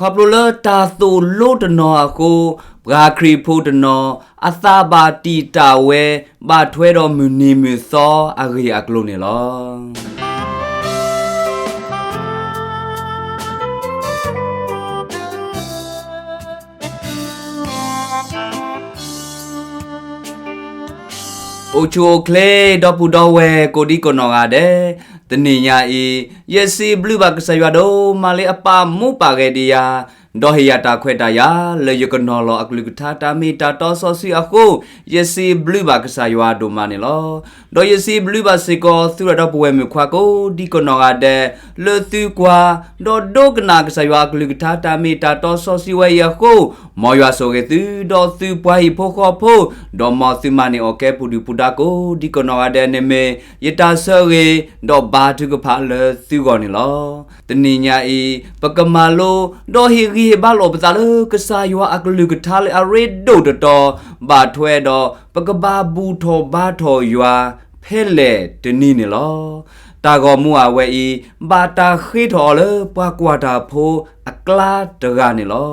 ခီဖျိလၢတၢ်သိၣ်လိတနီၤအဃိ, ပှၤခရံာ်ဖိတနီၤ အသးဘၣ်တံာ်တာ်ဝဲ ဘၣ်ထွဲဒီးမုၢ်နံၤမုၢ်သီအဂ့ၢ်အကျိၤန့ၣ်လီၤ. အိၣ်ဆူၣ်အိၣ်ချ့ ဒီပုၢ်ဒီဝဲၢ်ကိးဒံကိးနီၢ်ဂၤဒဲး, တနံၤညါအံၤ ယစံးဘျုးဘၣ်ကစၢ်ယွၤဒိၣ်မးလၢအပာ်မူပာ်ဂဲၤဒံးယၤ, ဒီးဟ့ၣ်ယၤတၢ်ခွဲးတၢ်ယာ် လၢယကနီၤလီၤအကလုၢ်ကထါတၢ်မ့ၢ်တၢ်တီစီဆှံအဃိ, ယစံးဘျုးဘၣ်ကစၢ်ယွၤဒိၣ်မးန့ၣ်လီၤ. ဒီးယစံးဘျုးဘၣ်စ့ၢ်ကီး သုးရၢဒီပုၢ်ဝဲၢ်မုၣ်ခွါကိးဒံကိးနီၢ်ဂၤဒဲး, လၢသုကွၢ် ဒီးဒိကနၣ်ကစၢ်ယွၤအကလုၢ်ကထါတၢ်မ့ၢ်တၢ်တီစီဆှံဝဲအံၤအဃိ, မ်ယွၤဆိၣ်ဂ့ၤသု ဒီးသုပှၤဟံၣ်ဖိဃီဖိ, ဒီးမ်သုမၤန့ၢ်အီၣ်ကဲပူၤဒုၣ်ပူၤဒါကိးဒံကိးနီၢ်ဂၤဒဲးန့ၣ်မ့ၢ် ယတၢ်ဆၢဂ့ၤ ဒီးဘါထုကဖၣ်လၢသုဂီၢ်န့ၣ်လီၤ. တနံၤညါအံၤ ပကမၤလိ ဒီးဟ့ၣ်ဂံၢ်ဟ့ၣ်ဘါလိာ်ပသးလၢကစၢ်ယွၤအကလုၢ်ကထါလၢအရ့ဒိၣ်တတီၤ ဘၣ်ထွဲဒီး ပကဘၣ်ဘူၣ်ထီၣ်ဘါထီၣ်ယွၤ ဖဲလဲၣ်တနံၤန့ၣ်လီၤ. တၢ်ဂီၤမူအဝဲအံၤ ဘၣ်တၢ်ဃ့ထီၣ်အီၤလၢပှၤကွၢ်တၢ်ဖိအကျါတဂၤန့ၣ်လီၤ.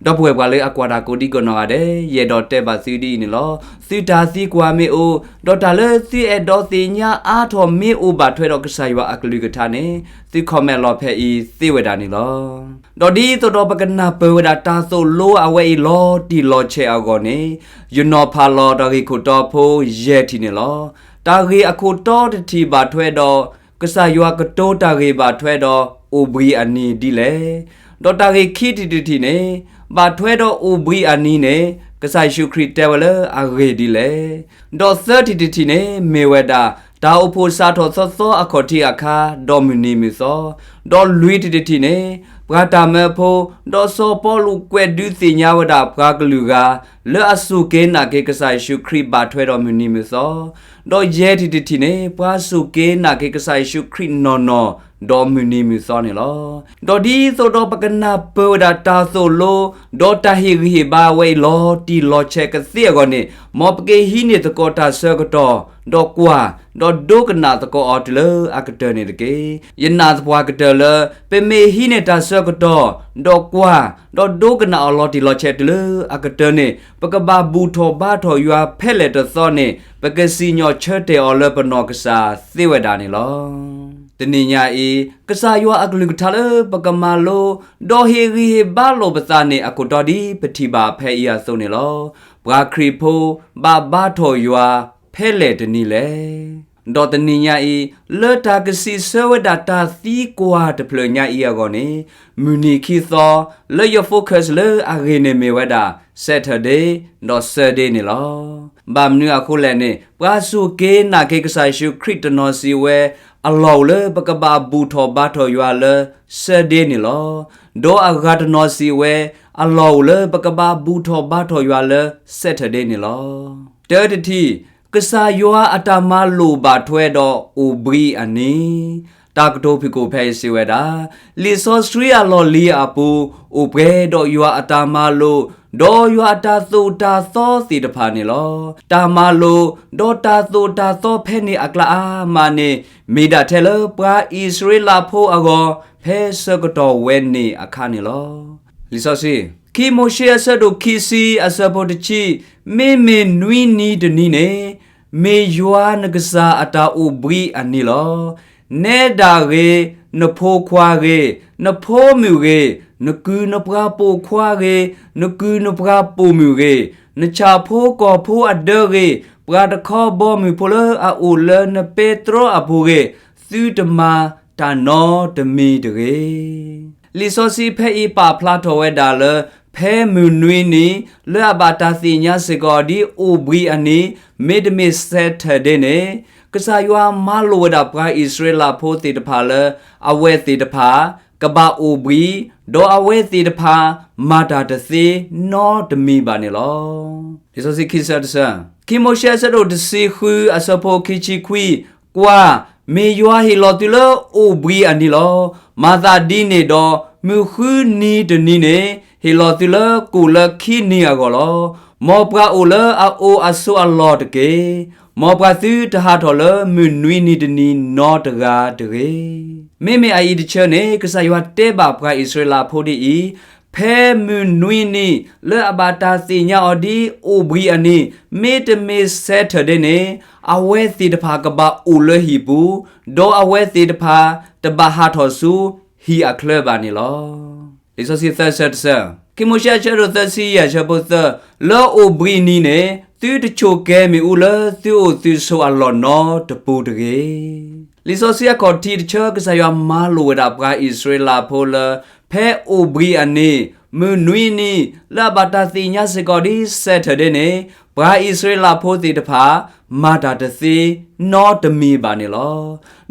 ဒီပုၢ်ဝဲၢ်ပှၤလၢအကွၢ်တၢ်ကိးဒံကိးနီၢ်ဂၤဒဲး, ယအဲၣ်ဒိးတဲဘၣ်သုဒ်အံၤန့ၣ်လီၤ. သုတၢ်သံကွၢ်မ့ၢ်အိၣ်, ဒီးတၢ်လၢသုအဲၣ်ဒိးသ့ၣ်ညါအါထီၣ်မ့ၢ်အိၣ်ဘၣ်ထွဲဒီးကစၢ်ယွၤအကလုၢ်ကထါန့ၣ်, သု comment လီၤဖဲအံၤသ့ဝဲဒၣ်န့ၣ်လီၤ. ဒီးဒ်သိးဒီးပကနၢ်ပၢၢ်ဝဲဒၣ်တၢ်သိၣ်လိအဝဲအံၤလီၤတံၢ်လီၤဆဲးအဂီၢ်န့ၣ်, ယနီၤဖးလီၤတၢ်ဂ့ၢ်ခိၣ်တီဖိယဲၢ်ထံၣ်န့ၣ်လီၤ. တၢ်ဂ့ၢ်အခိၣ်တီတထံၣ်ဘၣ်ထွဲဒီး ကစၢ်ယွၤကတိၤတၢ်ဂ့ၢ်ဘၣ်ထွဲဒီးအိၣ်ဘှံးအနံၤဒ်လဲၣ်. ဒီးတၢ်ဂ့ၢ်ခံထံၣ်တထံၣ်န့ၣ်, ဘၣ်ထွဲဒီးအိၣ်ဘှံးအနံၤန့ၣ် ကစၢ်ယ့ၣ်ၡူးခရံာ်တဲဝဲလၢအဂ့ၢ်ဒ်လဲၣ်. ဒီးသၢထံၣ်တထံၣ်န့ၣ် မ့ၢ်ဝဲဒၣ် တၢ်အိၣ်ဖှိၣ်စးထီၣ်သီသီအခီၣ်ထံးအခါ ဒီးမုၢ်နံၤမုၢ်သီ, ဒီးလွံၢ်ထံၣ်တထံၣ်န့ၣ် ပှၤတၢ်မၢဖိ ဒီးစီၤပီလူးကွဲးဒုးသ့ၣ်ညါဝဲဒၣ်ပှၤကလုာ်ဂၤ လၢအစူၢ်က့ၤနာ်က့ၤကစၢ်ယ့ၣ်ၡူးခရံာ်ဘၣ်ထွဲဒီးမုၢ်နံၤမုၢ်သီ, ဒီးယဲၢ်ထံၣ်တထံၣ်န့ၣ် ပှၤစူၢ်က့ၤနာ်က့ၤကစၢ်ယ့ၣ်ၡူးခရံာ်နီၢ်နီၢ် ဒီးမုၢ်နံၤမုၢ်သီန့ၣ်လီၤ. ဒီးဒ်သိးဒီးပကနၢ်ပၢၢ်ဝဲဒၣ်တၢ်သိၣ်လိ ဒီးတၢ်ဟ့ၣ်ဂံၢ်ဟ့ၣ်ဘါဝဲအံၤလီၤတံၢ်လီၤဆဲးကသ့အဂီၢ်န့ၣ်, မ်ပကဟံးန့ၢ်သကိးတၢ်ဆၢကတီၢ်, ဒီးကွၢ်, ဒီးဒိကနၣ်သကိးအီၤတုၤလၢအကတၢၢ်န့ၣ်တက့ၢ်. ယနာ်သပှၢ်ကတၢၢ်လၢ ပမ့ၢ်ဟံးန့ၢ်တၢ်ဆၢကတီၢ်, ဒီးကွၢ်, ဒီးဒိကနၣ်အီၤလီၤတံၢ်လီၤဆဲးတုၤလၢအကတၢၢ်န့ၣ်, ပကဘၣ်ဘူၣ်ထီၣ်ဘါထီၣ်ယွၤဖဲလဲၣ်တသီန့ၣ် ပကစံၣ်ညီၣ်ဆၢတဲာ်အီၤလၢပနီၢ်ကစၢ်သ့ဝဲဒၣ်န့ၣ်လီၤ. တနံၤညါအံၤ ကစၢ်ယွၤအကလုၢ်ကထါလၢပကမၤလိ ဒီးဟ့ၣ်ဂံၢ်ဟ့ၣ်ဘါလိာ်ပသးန့ၣ် အခိၣ်တီဒ်ပထံၣ်ဘၣ်ဖဲအံၤအသိးန့ၣ်လီၤ. ပှၤခရံာ်ဖိ ဘၣ်ဘါထီၣ်ယွၤ ဖဲလဲၣ်တနံၤလဲၣ်. ဒီးတနံၤညါအံၤ လၢတၢ်ကစံးဆၢဝဲဒၣ်တၢ်သံကွၢ်တဖျၢၣ်ညါအံၤအဂီၢ်န့ၣ်, မုၢ်နံၤခံသီ လၢယ focus လၢအဂ့ၢ်န့ၣ်မ့ၢ်ဝဲဒၣ် Saturday ဒီး Sunday န့ၣ်လီၤ. ဘၣ်မနုၤအဃိလဲၣ်န့ၣ်, ပှၤစူၢ်က့ၤနာ်က့ၤကစၢ်ယ့ၣ်ၡူးခရံာ်တနီၤစံးဝဲ, အလီၢ်အိၣ်လၢပကဘၣ်ဘူၣ်ထီၣ်ဘါထီၣ်ယွၤလၢ Sunday န့ၣ်လီၤ. ဒီးအဂၤတနီၤစံးဝဲ, အလီၢ်အိၣ်လၢပကဘၣ်ဘူၣ်ထီၣ်ဘါထီၣ်ယွၤလၢ Saturday န့ၣ်လီၤ. တၢတထံၣ်, ကစၢ်ယွၤအတၢ်မၤလိာ်ဘၣ်ထွဲဒီးအိၣ်ဘှံးအနံၤ, တၢ်ကတိၤဖုၣ်ကိာ်ဖဲအံၤစံးဝဲဒၣ်, လံာ်စီဆှံအလီၢ်လံၤအပူၤ အိၣ်ပှဲၤဒီးယွၤအတၢ်မၤလိာ်, ဒီးယွၤအတၢ်သိၣ်တၢ်သီသ့ၣ်တဖၣ်န့ၣ်လီၤ. တၢ်မၤလိာ်, ဒီးတၢ်သိၣ်တၢ်သီဖဲန့ၣ်အကျါအါမးန့ၣ်, မ့ၢ်ဒၣ်ထဲလၢပှၤအံၣ်စရ့လးဖိအဂီၢ် ဖဲဆၢကတီၢ်ဝဲန့ၣ်အခါန့ၣ်လီၤ. လံာ်စီဆှံ, ခံမိၤၡ့အဆၢဒိၣ်ခံဆံအဆၢဖိတဆံ, မ့မ့ၢ်နွံနံၤတနံၤန့ၣ်, မ့ၢ်ယွၤနကစၢ်အတၢ်အိၣ်ဘှံးအနံၤလီၤ. နဲဒၣ်ဂ့ၤ, နဖိခွါဂ့ၤ, နဖိမုၣ်ဂ့ၤ, နကုၢ်နပှၤပိာ်ခွါဂ့ၤ, နကုၢ်နပှၤပိာ်မုၣ်ဂ့ၤ, နဆၣ်ဖိကီၢ်ဖိအဒၢဂ့ၤ, ပှၤတခီဘီမုၢ်ဖိလၢအအိၣ်လၢနပဲတြီအပူၤဂ့ၤ, သုတမၤတၢ်နီတမံၤတဂ့ၤ. လံာ်စီဆှံဖဲအံၤပာ်ဖျါထီၣ်ဝဲဒၣ်လၢ ဖဲမုၢ်နွံနံၤ လၢအဘၣ်တၢ်သ့ၣ်ညါစ့ၢ်ကီးဒ်အိၣ်ဘှံးအနံၤ, မ့တမ့ၢ် Saturday န့ၣ်, ကစၢ်ယွၤမၤလိာ်ဝဲဒၣ်ပှၤအံၣ်စရ့လးဖိသ့ၣ်တဖၣ်လၢ အဝဲသ့ၣ်တဖၣ် ကဘၣ်အိၣ်ဘှံး, ဒီးအဝဲသ့ၣ်တဖၣ် မၤတၢ်တသ့နီတမံၤဘၣ်န့ၣ်လီၤ. လံာ်စီဆှံခံဆၢတဆၢ, ခံမိၤၡ့အဆၢဒိၣ်တဆံဃုအဆၢဖိခံဆံခွံ, ကွၢ်, မ့ၢ်ယွၤဟ့ၣ်လီၤသုလၢအိၣ်ဘှံးအနံၤလီၤ. မၤသးဒ်န့ၣ်ဒီး မုၢ်ဃုနံၤတနံၤန့ၣ် ဟ့ၣ်လီၤသုလၢကိၣ်လၢခံနံၤအဂီၢ်လီၤ. မ်ပှၤအိၣ်လၢအအိၣ်အဆိးအလီၢ်တက့ၢ်. မ်ပှၤသုတဟးထီၣ်လၢမုၢ်နွံနံၤတနံၤနီတဂၤတဂ့ၤ. မ့မ့ၢ်အအံၤတဆၢန့ၣ် ကစၢ်ယွၤတဲဘၣ်ပှၤအံၣ်စရ့လးဖိဒ်အံၤ, ဖ ဖဲမုၢ်နွံနံၤလၢအဘၣ်တၢ်သ့ၣ်ညါအီၤဒ်အိၣ်ဘှံးအနံၤ မ့တမ့ၢ် Saturday န့ၣ်, အဝဲသ့ၣ်တဖၣ်ကဘၣ်အိၣ်လၢဟံၣ်ပူၤ, ဒီးအဝဲသ့ၣ်တဖၣ်တဘၣ်ဟးထီၣ်ဆူဟံၣ်အချၢဘၣ်န့ၣ်လီၤ. လံာ်စီဆှံသၢဆၢတဆၢ, ခံမိၤၡ့အဆၢဒိၣ်သၢဆံယဲၢ်အဆၢဖိသၢ, လၢအိၣ်ဘှံးအနံၤန့ၣ် သုတဆိၣ်ကဲမ့ၣ်အူလၢသုအိၣ်သုဆိးအလီၢ်နီတပူၤတဂ့ၤ. လံာ်စီဆှံအခီၣ်ထံးတဆၢ ကစၢ်ယွၤမၤလိာ်ဝဲဒၣ်ပှၤအံၣ်စရ့လးဖိလၢ ဖဲအိၣ်ဘှံးအနံၤ မုၢ်နွံနံၤ လၢအဘၣ်တၢ်သ့ၣ်ညါစ့ၢ်ကီးဒ် Saturday န့ၣ် ပှၤအံၣ်စရ့လးဖိသ့ၣ်တဖၣ် မၤတၢ်တသ့နီတမံၤဘၣ်န့ၣ်လီၤ.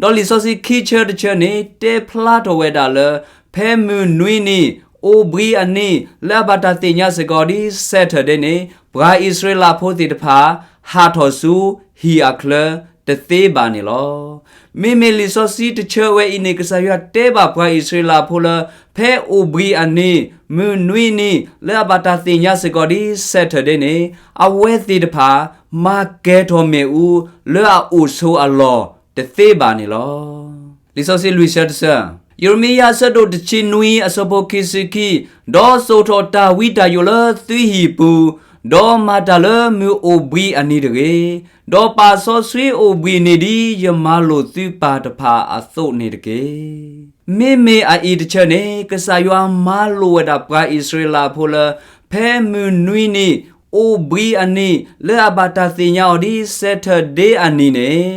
ဒီးလံာ်စီဆှံခံဆၢတဆၢန့ၣ် တဲဖျါထီၣ်ဝဲဒၣ်လၢ ဖဲမုၢ်နွံနံၤ အိၣ်ဘှံးအနံၤ လၢအဘၣ်တၢ်သ့ၣ်ညါစ့ၢ်ကီးဒ် Saturday န့ၣ် ပှၤအံၣ်စရ့လးဖိသ့ၣ်တဖၣ် ဟးထီၣ်ဆူဟံၣ်အချၢတသ့ဘၣ်န့ၣ်လီၤ. မ့မ့ၢ်လံာ်စီဆှံတဆၢဝဲအံၤန့ၣ် ကစၢ်ယွၤတဲဘၣ်ပှၤအံၣ်စရ့လးဖိလၢ ဖဲအိၣ်ဘှံးအနံၤ မုၢ်နွံနံၤ လၢအဘၣ်တၢ်သ့ၣ်ညါစ့ၢ်ကီးဒ် Saturday န့ၣ် အဝဲသ့ၣ်တဖၣ် မၤကဲၤထီၣ်မ့ၣ်အူ လၢအအိၣ်ဆိးအလီၢ်တသ့ဘၣ်န့ၣ်လီၤ. လံာ်စီဆှံလွံၢ်ဆၢတဆၢ, ယံးရမံယၤအဆၢဒိၣ်တဆံနွံအဆၢဖိခံဆံခံ, ဒီးစိာ်ထီၣ်တၢ်ဝံတၢ်ယိးလၢသုဟံၣ်ပူၤ, ဒီးမၤတၢ်လၢမုၢ်အိၣ်ဘှံးအနံၤတဂ့ၤ, ဒီးပာ်စီဆှံအိၣ်ဘှံးအနံၤဒ်ယမၤလိာ်သုပၢ်တဖၣ်အသိးန့ၣ်တက့ၢ်. မ့မ့ၢ်အအံၤတဆၢန့ၣ် ကစၢ်ယွၤမၤလိာ်ဝဲဒၣ်ပှၤအံၣ်စရ့လးဖိလၢ ဖဲမုၢ်နွံနံၤ အိၣ်ဘှံးအနံၤ လၢအဘၣ်တၢ်သ့ၣ်ညါအီၤဒ် Saturday အနံၤန့ၣ်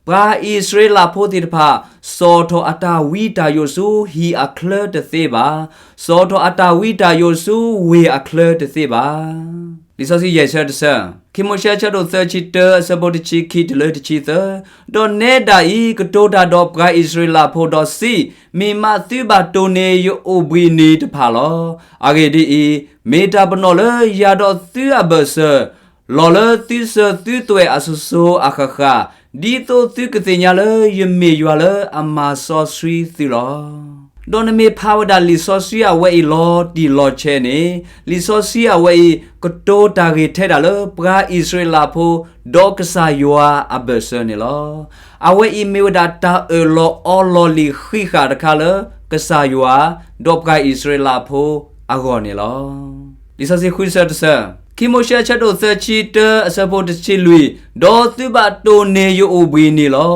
ပှၤအံၣ်စရ့လးဖိသ့ၣ်တဖၣ် စိာ်ထီၣ်အတၢ်ဝံတၢ်ယိးဆူဟံၣ်အချၢတသ့ဘၣ်, စိာ်ထီၣ်အတၢ်ဝံတၢ်ယိးဆူဝ့ၢ်အချၢတသ့ဘၣ်. လံာ်စီဆှံယဲၢ်ဆၢတဆၢ, ခံမိၤၡ့အဆၢဒိၣ်သၢဆံတၢ အဆၢဖိတဆံခံတုၤလၢတဆံသၢ, ဒီးနဲဒၣ်အံၤ ကတိၤတၢ်ဒီးပှၤအံၣ်စရ့လးဖိဒီးစံး, မ့ၢ်မးသုဘၣ်တိၢ်န့ၢ်ယအိၣ်ဘှံးအနံၤတဖၣ်လီၤ. အဂ့ၢ်ဒ်အံၤ, မ့ၢ်တၢ်ပနီၣ်လၢယၤဒီးသုအဘၢၣ်စၢၤ လီၤလၢသုစၢၤသုသွဲၣ်အစိၤစိၤအဃၣ်ဃၣ်, ဒ်သိးသုကသ့ၣ်ညါလၢယမ့ၢ်ယွၤလၢအမၤစီဆှံသုလီၤ. ဒီးနမ့ၢ်ဖးဝဲဒၣ်လံာ်စီဆှံအဝဲအံၤလီၤတံၢ်လီၤဆဲးန့ၣ်, လံာ်စီဆှံအဝဲအံၤ ကတိၤတၢ်ဂ့ၢ်ထဲဒၣ်လၢ ပှၤအံၣ်စရ့လးဖိ ဒီးကစၢ်ယွၤအဘၢၣ်စၢၤန့ၣ်လီၤ. အဝဲအံၤမ့ၢ်ဝဲဒၣ်တၢ်အၢၣ်လီၤအီလီၤလံာ်ဃံးဃာ်တခါလၢ ကစၢ်ယွၤ ဒီးပှၤအံၣ်စရ့လးဖိအဂီၢ်န့ၣ်လီၤ. လံာ်စီဆှံဃုဆၢတဆၢ, ခံမိၤၡ့အဆၢဒိၣ်သၢဆံတၢ အဆၢဖိတဆံလွံၢ်, ဒီးသုဘၣ်တိၢ်န့ၢ်ယအိၣ်ဘှံးအနံၤလီၤ.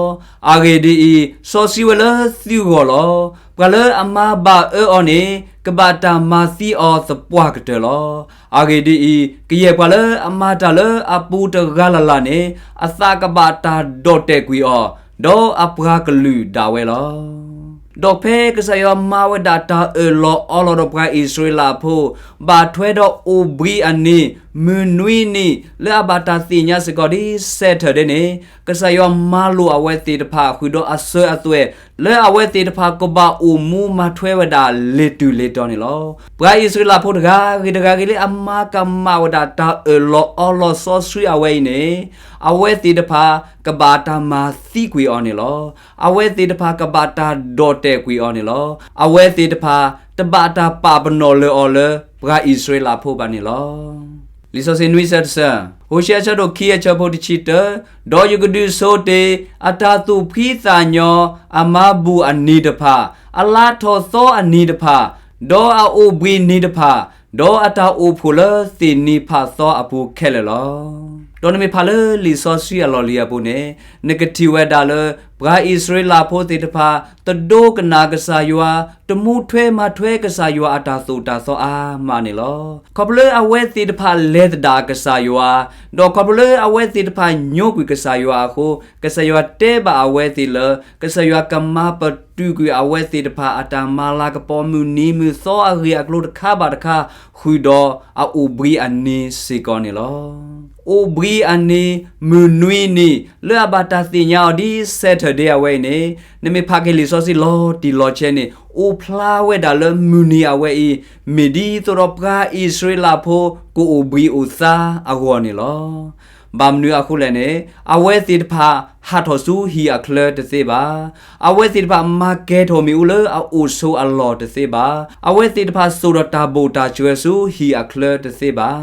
အဂ့ၢ်ဒ်အံၤ, စီဆှံဝဲလၢသုဂီၢ်လီၤ. ပှၤလၢအမၤဘၣ်အၢအီၤန့ၣ် ကဘၣ်တၢ်မၤသံအီၤသပှၢ်ကတၢၢ်လီၤ. အဂ့ၢ်ဒ်အံၤ, ကယဲၢ်ပှၤလၢအမၤတၢ်လၢအပူၤတဂၤလၢ်လၢ်န့ၣ် အသးကဘၣ်တၢ်ဒီၣ်တဲာ်ကွံာ်အီၤ, ဒီးအပှၤကလုာ်ဒၣ်ဝဲလီၤ. ဒီးဖဲကစၢ်ယွၤမၤဝဲဒၣ်တၢ်အၢၣ်လီၤအီလီၤဒီးပှၤအံၣ်စရ့လးဖိ ဘၣ်ထွဲဒီးအိၣ်ဘှံးအနံၤ မုၢ်နွံနံၤ လၢအဘၣ်တၢ်သ့ၣ်ညါစ့ၢ်ကီးဒ် Saturday န့ၣ်, ကစၢ်ယွၤမၤလိာ်အဝဲသ့ၣ်တဖၣ် ဃုာ်ဒီးအစၢၤအသွဲၣ် လၢအဝဲသ့ၣ်တဖၣ်ကဘၣ်အိၣ်မူမၤထွဲဝဲဒၣ်လ့ၤတုၤလ့ၤတီၤန့ၣ်လီၤ. ပှၤအံၣ်စရ့လးဖိတဂၤဂ့ၤတဂၤဂ့ၤလၢအမၤကမၣ်ဝဲဒၣ်တၢ်အၢၣ်လီၤအီလီၤစီဆှံအဝဲအံၤန့ၣ် အဝဲသ့ၣ်တဖၣ်ကဘၣ်တၢ်မၤသံကွံာ်အီၤန့ၣ်လီၤ. အဝဲသ့ၣ်တဖၣ်ကဘၣ်တၢ်ဒီၣ်တဲာ်ကွံာ်အီၤန့ၣ်လီၤ. အဝဲသ့ၣ်တဖၣ်တဘၣ်တၢ်ပာ်ပနီၣ်လၢအီၤလၢပှၤအံၣ်စရ့လးဖိဘၣ်န့ၣ်လီၤ. လံာ်စီဆှံနွံဆၢတဆၢ, ဟိၤၡ့အဆၢဒိၣ်ခံအဆၢဖိတဆံတၢ, ဒီးယကဒုးဆိတ့ၢ် အတၢ်သူၣ်ဖှံသးညီ အမၤဘူၣ်အနံၤတဖၣ်, အလါထီၣ်သီအနံၤတဖၣ်, ဒီးအအိၣ်ဘှံးနံၤတဖၣ်, ဒီးအတၢ်အိၣ်ဖှိၣ်လၢသ့ၣ်နံၤဖးသီအပူၤခဲလၢာ်လီၤ. ဒီးနမ့ၢ်ဖးလၢလံာ်စီဆှံအလီၢ်လံၤအပူၤန့ၣ်, နကထံၣ်ဝဲဒၣ်လၢ ပှၤအံၣ်စရ့လးဖိသ့ၣ်တဖၣ် တဒိကနၣ်ကစၢ်ယွၤ, တမူထွဲမၤထွဲကစၢ်ယွၤအတၢ်သိၣ်တၢ်သီအါမးန့ၣ်လီၤ. ခီဖျိလၢအဝဲသ့ၣ်တဖၣ်လဲၤသဒၣ်ကစၢ်ယွၤ, ဒီးခီဖျိလၢအဝဲသ့ၣ်တဖၣ်ညိကွံာ်ကစၢ်ယွၤအဃိ, ကစၢ်ယွၤတဲဘၣ်အဝဲသ့ၣ်လၢ ကစၢ်ယွၤကမၤပတုာ်ကွံာ်အဝဲသ့ၣ်တဖၣ်အတၢ်မၤလၤကပီၤမုၢ်နံၤမုၢ်သီအဂ့ၢ်အကျိၤတခါဘၣ်တခါ ဃုာ်ဒီးအအိၣ်ဘှံးအနံၤစ့ၢ်ကီးန့ၣ်လီၤ. အိၣ်ဘှံးအနံၤ မုၢ်နွံနံၤ လၢအဘၣ်တၢ်သ့ၣ်ညါအီၤဒ် Saturday အဝဲအံၤန့ၣ်, နမ့ၢ်ဖးက့ၤလံာ်စီဆှံလီၤတံၢ်လီၤဆဲးန့ၣ် အိၣ်ဖျါဝဲဒၣ်လၢမုၢ်နံၤအဝဲအံၤ မ့ၢ်ဒ်သိးဒီးပှၤအံၣ်စရ့လးဖိ ကအိၣ်ဘှံးအိၣ်သါအဂီၢ်န့ၣ်လီၤ. ဘၣ်မနုၤအဃိလဲၣ်န့ၣ်, အဝဲသ့ၣ်တဖၣ်ဟးထီၣ်ဆူဟံၣ်အချၢတသ့ဘၣ်. အဝဲသ့ၣ်တဖၣ်မၤကဲၤထီၣ်မ့ၣ်အူလၢအအိၣ်ဆိးအလီၢ်တသ့ဘၣ်. အဝဲသ့ၣ်တဖၣ်စိာ်ထီၣ်တၢ်ဘိၣ်တၢ်စှၤဆူဟံၣ်အချၢတသ့ဘၣ်.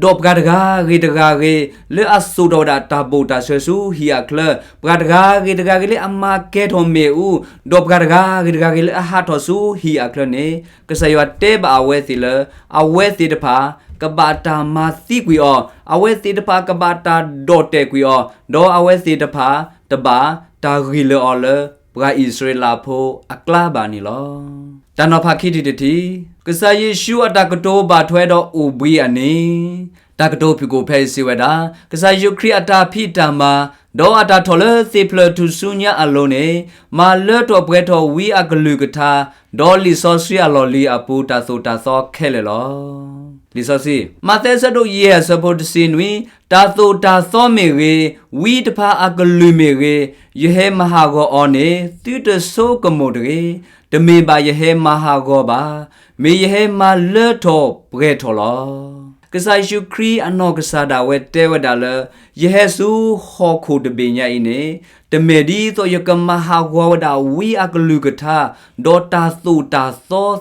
ဒီးပှၤတဂၤဂ့ၤတဂၤဂ့ၤ လၢအစိာ်ထီၣ်ဝဲဒၣ်တၢ်ဘိၣ်တၢ်စှၤဆူဟံၣ်အချၢ, ပှၤတဂၤဂ့ၤတဂၤဂ့ၤလၢအမၤကဲၤထီၣ်မ့ၣ်အူ, ဒီးပှၤတဂၤဂ့ၤတဂၤဂ့ၤလၢအဟးထီၣ်ဆူဟံၣ်အချၢန့ၣ်, ကစၢ်ယွၤတဲဘၣ်အဝဲသ့ၣ်လၢ အဝဲသ့ၣ်တဖၣ် ကဘၣ်တၢ်မၤသံကွံာ်အီၤ, အဝဲသ့ၣ်တဖၣ်ကဘၣ်တၢ်ဒီၣ်တဲာ်ကွံာ်အီၤ, ဒီးအဝဲသ့ၣ်တဖၣ်တဘၣ်တၢ်ဂံၢ်လၢအီၤလၢပှၤအံၣ်စရ့လးဖိအကျါဘၣ်န့ၣ်လီၤ. တၢ်နီၤဖးခံထံၣ်တထံၣ်, ကစၢ်ယ့ၣ်ၡူးအတၢ်ကတိၤဘၣ်ထွဲဒီးအိၣ်ဘှံးအနံၤ, တၢ်ကတိၤဖုၣ်ကိာ်ဖဲအံၤစံးဝဲဒၣ်, ကစၢ်ယ့ၣ်ၡူးခရံာ်အတၢ်ဖံးတၢ်မၤ ဒီးအတၢ်ထီၣ်လၢသ့ၣ်ဖျၢၣ်ထူၣ်စုညါအလိၤန့ၣ်, မၤလၢထီၣ်ပှဲၤထီၣ်ဝံအကလုၢ်ကထါ, ဒီးလံာ်စီဆှံအလီၢ်လံၤအပူၤတၢ်သိၣ်တၢ်သီခဲလၢာ်လီၤ. လံာ်စီဆှံ, မးသဲအဆၢဒိၣ်ယဲၢ်အဆၢဖိတဆံနွံ, တၢ်သိၣ်တၢ်သီမ့ၢ်ဂ့ၤ, ဝံတဖၣ်အကလုၢ်မ့ၢ်ဂ့ၤ, ယဟဲမၤဟးဂီၤအီၤန့ၣ် သုတဆိကမိၣ်တဂ့ၤ. တမ့ၢ်ဘၣ်ယဟဲမၤဟးဂီၤဘၣ်, မ့ၢ်ယဟဲမၤလၢထီၣ်ပှဲၤထီၣ်လီၤ. ကစၢ်ယ့ၣ်ၡူးခရံာ်အနီၢ်ကစၢ်ဒၣ်ဝဲတဲဝဲဒၣ်လၢ, ယဟဲဆူဟီၣ်ခိၣ်တဘ့ၣ်ညါအံၤန့ၣ်, တမ့ၢ်ဒ်သိးယကမၤဟးဂီၤဝဲဒၣ်ဝံအကလုၢ်ကထါ, ဒီးတၢ်သိၣ်တၢ်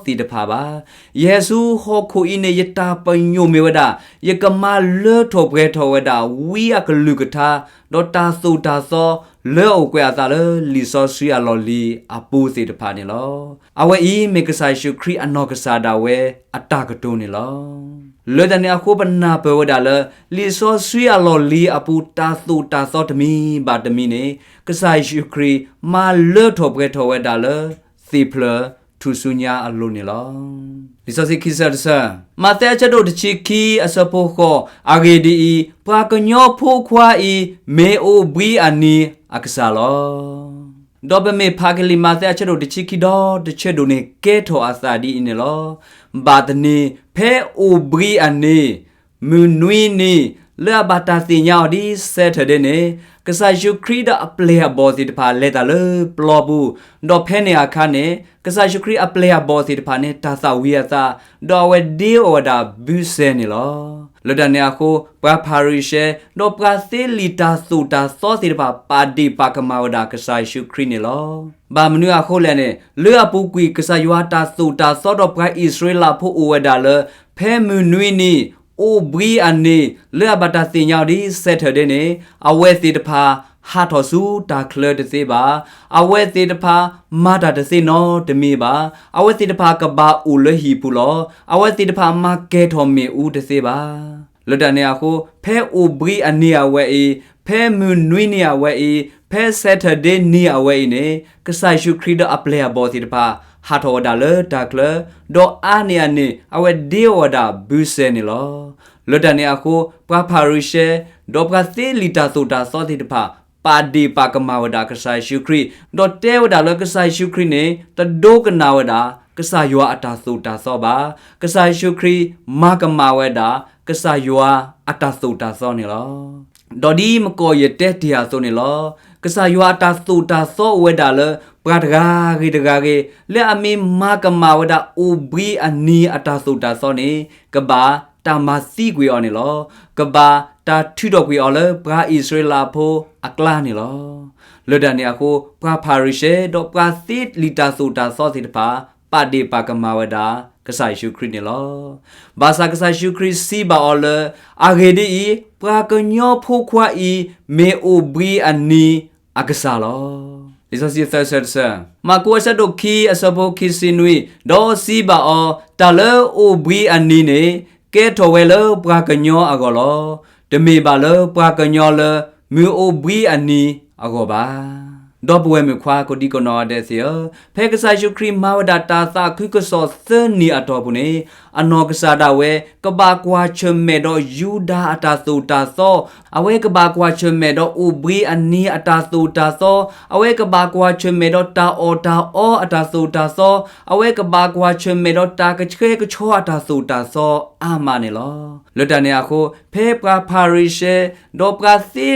သီသ့ၣ်တဖၣ်ဘၣ်. ယဟဲဆူဟီၣ်ခိၣ်အံၤန့ၣ် ယတၢ်ပညိၣ်မ့ၢ်ဝဲဒၣ်, ယကမၤလၢထီၣ်ပှဲၤထီၣ်ဝဲဒၣ်ဝံအကလုၢ်ကထါ, ဒီးတၢ်သိၣ်တၢ်သီလၢအအိၣ်ကွဲးအသးလၢလံာ်စီဆှံအလီၢ်လံၤအပူၤသ့ၣ်တဖၣ်န့ၣ်လီၤ. အဝဲအံၤမ့ၢ်ကစၢ်ယ့ၣ်ၡူးခရံာ်အနီၢ်ကစၢ်ဒၣ်ဝဲအတၢ်ကတိၤန့ၣ်လီၤ. လၢတၢ်န့ၣ်အဃိပနၢ်ပၢၢ်ဝဲဒၣ်လၢ လံာ်စီဆှံအလီၢ်လံၤအပူၤတၢ်သိၣ်တၢ်သီတမံၤဘၣ်တမံၤန့ၣ်, ကစၢ်ယ့ၣ်ၡူးခရံာ်မၤလၢထီၣ်ပှဲၤထီၣ်ဝဲဒၣ်လၢ သ့ၣ်ဖျၢၣ်ထူၣ်စုညါအလိၤန့ၣ်လီၤ. လံာ်စီဆှံခံဆၢတဆၢ, မးသဲအဆၢဒိၣ်တဆံခံအဆၢဖိဃိး, အဂ့ၢ်ဒ်အံၤ, ပှၤကညီဖိခွါအံၤ မ့ၢ်အိၣ်ဘှံးအနံၤအကစၢ်လီၤ. ဒီးပမ့ၢ်ဖးကလံာ်မးသဲအဆၢဒိၣ်တဆံခံဒီတဆၢဒိၣ်န့ၣ် ကဲထီၣ်အသးဒ်အံၤန့ၣ်လီၤ. ဘၣ်တနံၤ ဖဲအိၣ်ဘှံးအနံၤ မုၢ်နွံနံၤ လၢအဘၣ်တၢ်သ့ၣ်ညါအီၤဒ် Saturday န့ၣ်, ကစၢ်ယ့ၣ်ၡူးခရံာ်ဒီးအပျဲၢ်အဘီၣ်သ့ၣ်တဖၣ်လဲၤတၢ်လၢပျီပူၤ, ဒီးဖဲန့ၣ်အခါန့ၣ် ကစၢ်ယ့ၣ်ၡူးခရံာ်အပျဲၢ်အဘီၣ်သ့ၣ်တဖၣ်န့ၣ် တၢ်သၣ်ဝံၤအသး, ဒီးအဝဲဒ့အီၣ်ဝဲဒၣ်ဘုစဲၤန့ၣ်လီၤ. လၢတၢ်န့ၣ်အဃိ ပှၤဖၤရံၤၡဲ ဒီးပှၤသ့လံာ်တၢ်သိၣ်တၢ်သီသ့ၣ်တဖၣ် ပာ်ဒ့ၣ်ပာ်ကမၣ်ဝဲဒၣ်ကစၢ်ယ့ၣ်ၡူးခရံာ်န့ၣ်လီၤ. ဘၣ်မနုၤအဃိလဲၣ်န့ၣ်, လၢအပူၤကွံာ်ကစၢ်ယွၤတၢ်သိၣ်တၢ်သီဒီးပှၤအံၣ်စရ့လးဖိအိၣ်ဝဲဒၣ်လၢ ဖဲမုၢ်နွံနံၤ အိၣ်ဘှံးအနံၤ လၢအဘၣ်တၢ်သ့ၣ်ညါအီၤဒ် Saturday န့ၣ်, အဝဲသ့ၣ်တဖၣ်ဟးထီၣ်ဆူတၢ်ချၢတသ့ဘၣ်. အဝဲသ့ၣ်တဖၣ်မၤတၢ်တသ့နီတမံၤဘၣ်. အဝဲသ့ၣ်တဖၣ်ကဘၣ်အိၣ်လၢဟံၣ်ပူၤလီၤ. အဝဲသ့ၣ်တဖၣ်မၤကဲၤထီၣ်မ့ၣ်အူတသ့ဘၣ်. လၢတၢ်န့ၣ်အဃိ ဖဲအိၣ်ဘှံးအနံၤအဝဲအံၤ, ဖဲမုၢ်နွံနံၤအဝဲအံၤ, ဖဲ Saturday နံၤအဝဲအံၤန့ၣ်, ကစၢ်ယ့ၣ်ၡူးခရံာ်ဒီးအပျဲၢ်အဘီၣ်သ့ၣ်တဖၣ် ဟးထီၣ်ဝဲဒၣ်လၢတၢ်ချၢ, ဒီးအါန့ၢ်အန့ၣ် အဝဲဒ့အီၣ်ဝဲဒၣ်ဘုစဲၤန့ၣ်လီၤ. လၢတၢ်န့ၣ်အဃိ ပှၤဖၤရံၤၡဲ ဒီးပှၤသ့လံာ်တၢ်သိၣ်တၢ်သီသ့ၣ်တဖၣ် ပာ်ဒ့ၣ်ပာ်ကမၣ်ဝဲဒၣ်ကစၢ်ယ့ၣ်ၡူးခရံာ်, ဒီးတဲဝဲဒၣ်လၢကစၢ်ယ့ၣ်ၡူးခရံာ်န့ၣ် တဒိကနၣ်ဝဲဒၣ် ကစၢ်ယွၤအတၢ်သိၣ်တၢ်သီဘၣ်. ကစၢ်ယ့ၣ်ၡူးခရံာ်မၤကမၣ်ဝဲဒၣ် ကစၢ်ယွၤအတၢ်သိၣ်တၢ်သီန့ၣ်လီၤ. ဒီးဒ်မကီၢ်ယတဲတ့ၢ်အသိးန့ၣ်လီၤ. ကစၢ်ယွၤအတၢ်သိၣ်တၢ်သီအိၣ်ဝဲဒၣ်လၢ ပှၤတဂၤဂ့ၤတဂၤဂ့ၤ လၢအမ့ၢ်မၤကမၣ်ဝဲဒၣ်အိၣ်ဘှံးအနံၤအတၢ်သိၣ်တၢ်သီန့ၣ် ကဘၣ်တၢ်မၤသံကွံာ်အီၤန့ၣ်လီၤ. ကဘၣ်တၢ်ထုးထီၣ်ကွံာ်အီၤလၢပှၤအံၣ်စရ့လးဖိအကျါန့ၣ်လီၤ. လၢတၢ်န့ၣ်အဃိ ပှၤဖၤရံၤၡဲ ဒီးပှၤသ့လံာ်တၢ်သိၣ်တၢ်သီသ့ၣ်တဖၣ် ပာ်ဒ့ၣ်ပာ်ကမၣ်ဝဲဒၣ် ကစၢ်ယ့ၣ်ၡူးခရံာ်န့ၣ်လီၤ. ဘၣ်ဆၣ်ကစၢ်ယ့ၣ်ၡူးခရံာ်စံးဘၣ်အီၤလၢ အဂ့ၢ်ဒ်အံၤ, ပှၤကညီဖိခွါအံၤ မ့ၢ်အိၣ်ဘှံးအနံၤအကစၢ်လီၤ. လံာ်စီဆှံသၢဆၢတဆၢ, မၢ်ကူးအဆၢဒိၣ်ခံအဆၢဖိခံဆံနွံ, ဒီးစံးဘၣ်အီၤ, တၢ်လၢအိၣ်ဘှံးအနံၤန့ၣ် ကဲထီၣ်ဝဲလၢပှၤကညီအဂီၢ်လီၤ. တမ့ၢ်ဘၣ်လၢပှၤကညီလၢမုၢ်အိၣ်ဘှံးအနံၤအဂီၢ်ဘၣ်. ဒီပုၢ်ဝဲၢ်မုၣ်ခွါကိးဒံကနီၢ်ဂၤဒဲးသ့ၣ်ဧၢ, ဖဲကစၢ်ယ့ၣ်ၡူးခရံာ်မၤဝဲဒၣ်တၢ်သးခုကစီၣ်သၢနံၣ်အတီၢ်ပူၤန့ၣ်, အနီၢ်ကစၢ်ဒၣ်ဝဲ ကဘၣ်ကွၢ်ဆၢၣ်မဲာ်ဒီးယူဒၤအတၢ်သိၣ်တၢ်သီ, အဝဲကဘၣ်ကွၢ်ဆၢၣ်မဲာ်ဒီးအိၣ်ဘှံးအနံၤအတၢ်သိၣ်တၢ်သီ, အဝဲကဘၣ်ကွၢ်ဆၢၣ်မဲာ်ဒီးတၢ်အီၣ်တၢ်အီအတၢ်သိၣ်တၢ်သီ, အဝဲကဘၣ်ကွၢ်ဆၢၣ်မဲာ်ဒီးတၢ်ကဆှဲကဆှီအတၢ်သိၣ်တၢ်သီအါမးန့ၣ်လီၤ. လၢတၢ်န့ၣ်အဃိ, ဖဲပှၤဖၤရံၤၡဲ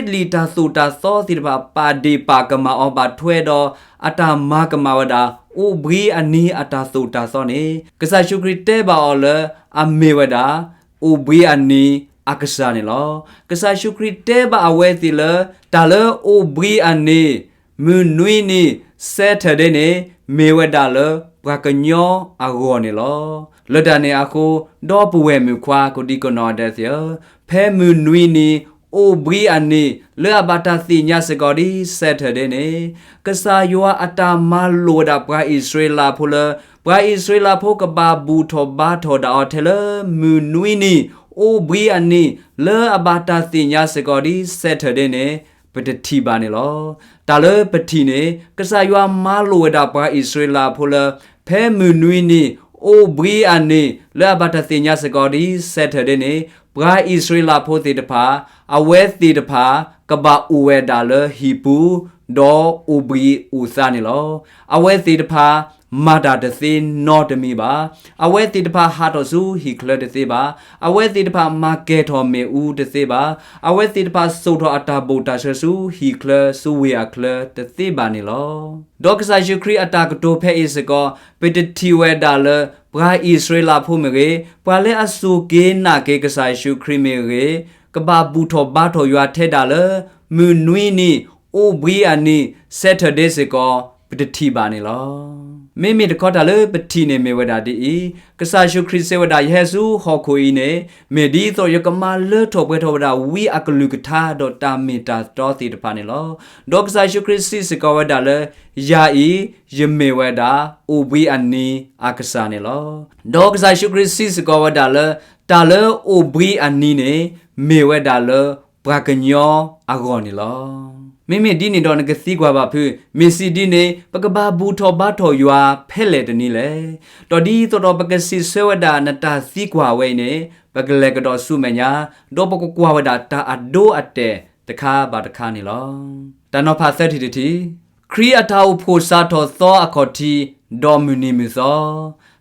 ဒီးပှၤသ့လံာ်တၢ်သိၣ်တၢ်သီသ့ၣ်တဖၣ် ပာ်ဒ့ၣ်ပာ်ကမၣ်အီၤဘၣ်ထွဲဒီး အတၢ်မၤကမၣ်ဝဲဒၣ် အိၣ်ဘှံးအနံၤအတၢ်သိၣ်တၢ်သီန့ၣ်, ကစၢ်ယ့ၣ်ၡူးခရံာ်တဲဘၣ်အီၤလၢ အမ့ၢ်ဝဲဒၣ် အိၣ်ဘှံးအနံၤ အကစၢ်န့ၣ်လီၤ. ကစၢ်ယ့ၣ်ၡူးခရံာ်တဲဘၣ်အဝဲသ့ၣ်လၢ တၢ်လၢအိၣ်ဘှံးအနံၤ မုၢ်နွံနံၤ Saturday န့ၣ် မ့ၢ်ဝဲဒၣ်လၢ ပှၤကညီအဂီၢ်န့ၣ်လီၤ. လၢတၢ်န့ၣ်အဃိ ဒီပုၢ်ဝဲၢ်မုၣ်ခွါ ကိးဒံကနီၢ်ဒဲးသ့ၣ်ဧၢ, ဖဲမုၢ်နွံနံၤ အိၣ်ဘှံးအနံၤ လၢအဘၣ်တၢ်သ့ၣ်ညါစ့ၢ်ကီးဒ် Saturday န့ၣ် ကစၢ်ယွၤအတၢ်မၤလိာ်ဝဲဒၣ်ပှၤအံၣ်စရ့လးဖိလၢ ပှၤအံၣ်စရ့လးဖိကဘၣ်ဘူၣ်ထီၣ်ဘါထီၣ်ဒၣ်အီၤထဲလၢ မုၢ်နွံနံၤ အိၣ်ဘှံးအနံၤ လၢအဘၣ်တၢ်သ့ၣ်ညါစ့ၢ်ကီးဒ် Saturday န့ၣ် ပတထံၣ်ဘၣ်န့ၣ်လီၤ. တၢ်လၢပထံၣ်န့ၣ် ကစၢ်ယွၤမၤလိာ်ဝဲဒၣ်ပှၤအံၣ်စရ့လးဖိလၢ ဖဲမုၢ်နွံနံၤ အိၣ်ဘှံးအနံၤ လၢအဘၣ်တၢ်သ့ၣ်ညါစ့ၢ်ကီးဒ် Saturday န့ၣ် ပှၤအံၣ်စရ့လးဖိသ့ၣ်တဖၣ် အဝဲသ့ၣ်တဖၣ် ကဘၣ်အိၣ်ဝဲဒၣ်လၢဟံၣ်ပူၤ ဒီးအိၣ်ဘှံးအိၣ်သါန့ၣ်လီၤ. အဝဲသ့ၣ်တဖၣ် မၤတၢ်တသ့နီတမံၤဘၣ်. အဝဲသ့ၣ်တဖၣ်ဟးထီၣ်ဆူဟံၣ်ချၢတသ့ဘၣ်. အဝဲသ့ၣ်တဖၣ် မၤကဲၤထီၣ်မ့ၣ်အူတသ့ဘၣ်. အဝဲသ့ၣ်တဖၣ် စိာ်ထီၣ်အတၢ်ဘိၣ်တၢ်ဆှၢဆူဟံၣ်ချၢ ဆူဝ့ၢ်အချၢတသ့ဘၣ်န့ၣ်လီၤ. ဒီးကစၢ်ယ့ၣ်ၡူးခရံာ်အတၢ်ကတိၤဖဲအံၤစ့ၢ်ကီး ပတထံၣ်ဝဲဒၣ်လၢ ပှၤအံၣ်စရ့လးဖိမ့ၢ်ဂ့ၤ, ပှၤလၢအစူၢ်က့ၤနာ်က့ၤကစၢ်ယ့ၣ်ၡူးခရံာ်မ့ၢ်ဂ့ၤ, ကဘၣ်ဘူၣ်ထီၣ်ဘါထီၣ်ယွၤထဲဒၣ်လၢ မုၢ်နွံနံၤ အိၣ်ဘှံးအနံၤ Saturday စ့ၢ်ကီး ပတထံၣ်ဘၣ်န့ၣ်လီၤ. မ့မ့ၢ်တခီတၢ်လၢပထံၣ်န့ၣ်မ့ၢ်ဝဲဒၣ်ဒ်အံၤ, ကစၢ်ယ့ၣ်ၡူးခရံာ်စံးဝဲဒၣ် ယဟဲဆူဟီၣ်ခိၣ်အံၤန့ၣ် မ့ၢ်ဒ်သိးယကမၤလၢထီၣ်ပှဲၤထီၣ်ဝဲဒၣ်ဝံအကလုၢ်ကထါဒီးတၢ်မ့ၢ်တၢ်တီသ့ၣ်တဖၣ်န့ၣ်လီၤ. ဒီးကစၢ်ယ့ၣ်ၡူးခရံာ်စံးစ့ၢ်ကီးဝဲဒၣ်လၢ ယၤအံၤ ယမ့ၢ်ဝဲဒၣ် အိၣ်ဘှံးအနံၤအကစၢ်န့ၣ်လီၤ. ဒီးကစၢ်ယ့ၣ်ၡူးခရံာ်စံးစ့ၢ်ကီးဝဲဒၣ်လၢ တၢ်လၢအိၣ်ဘှံးအနံၤန့ၣ် မ့ၢ်ဝဲဒၣ်လၢပှၤကညီအဂီၢ်န့ၣ်လီၤ. မ့မ့ၢ်ဒ်န့ၣ်ဒီးနကသံကွၢ်ဘၣ်ဖုး, မ့ၢ်စံးဒ်န့ၣ် ပကဘၣ်ဘူၣ်ထီၣ်ဘါထီၣ်ယွၤဖဲလဲၣ်တနံၤလဲၣ်. ဒီးဒ်သိးဒီးပကစံးဆၢဝဲဒၣ်နတၢ်သံကွၢ်ဝဲအံၤန့ၣ် ပကလဲၤကဒီးဆူမဲာ်ညါ, ဒီးပကကွၢ်ဝဲဒၣ်တၢ်အဒိအတဲာ်တခါဘၣ်တခါန့ၣ်လီၤ. တၢ်နီၤဖးသၢထံၣ်တထံၣ်, ခရံာ်အတၢ်အိၣ်ဖှိၣ်စးထီၣ်သီအခီၣ်ထံး ဒီးမုၢ်နံၤမုၢ်သီ,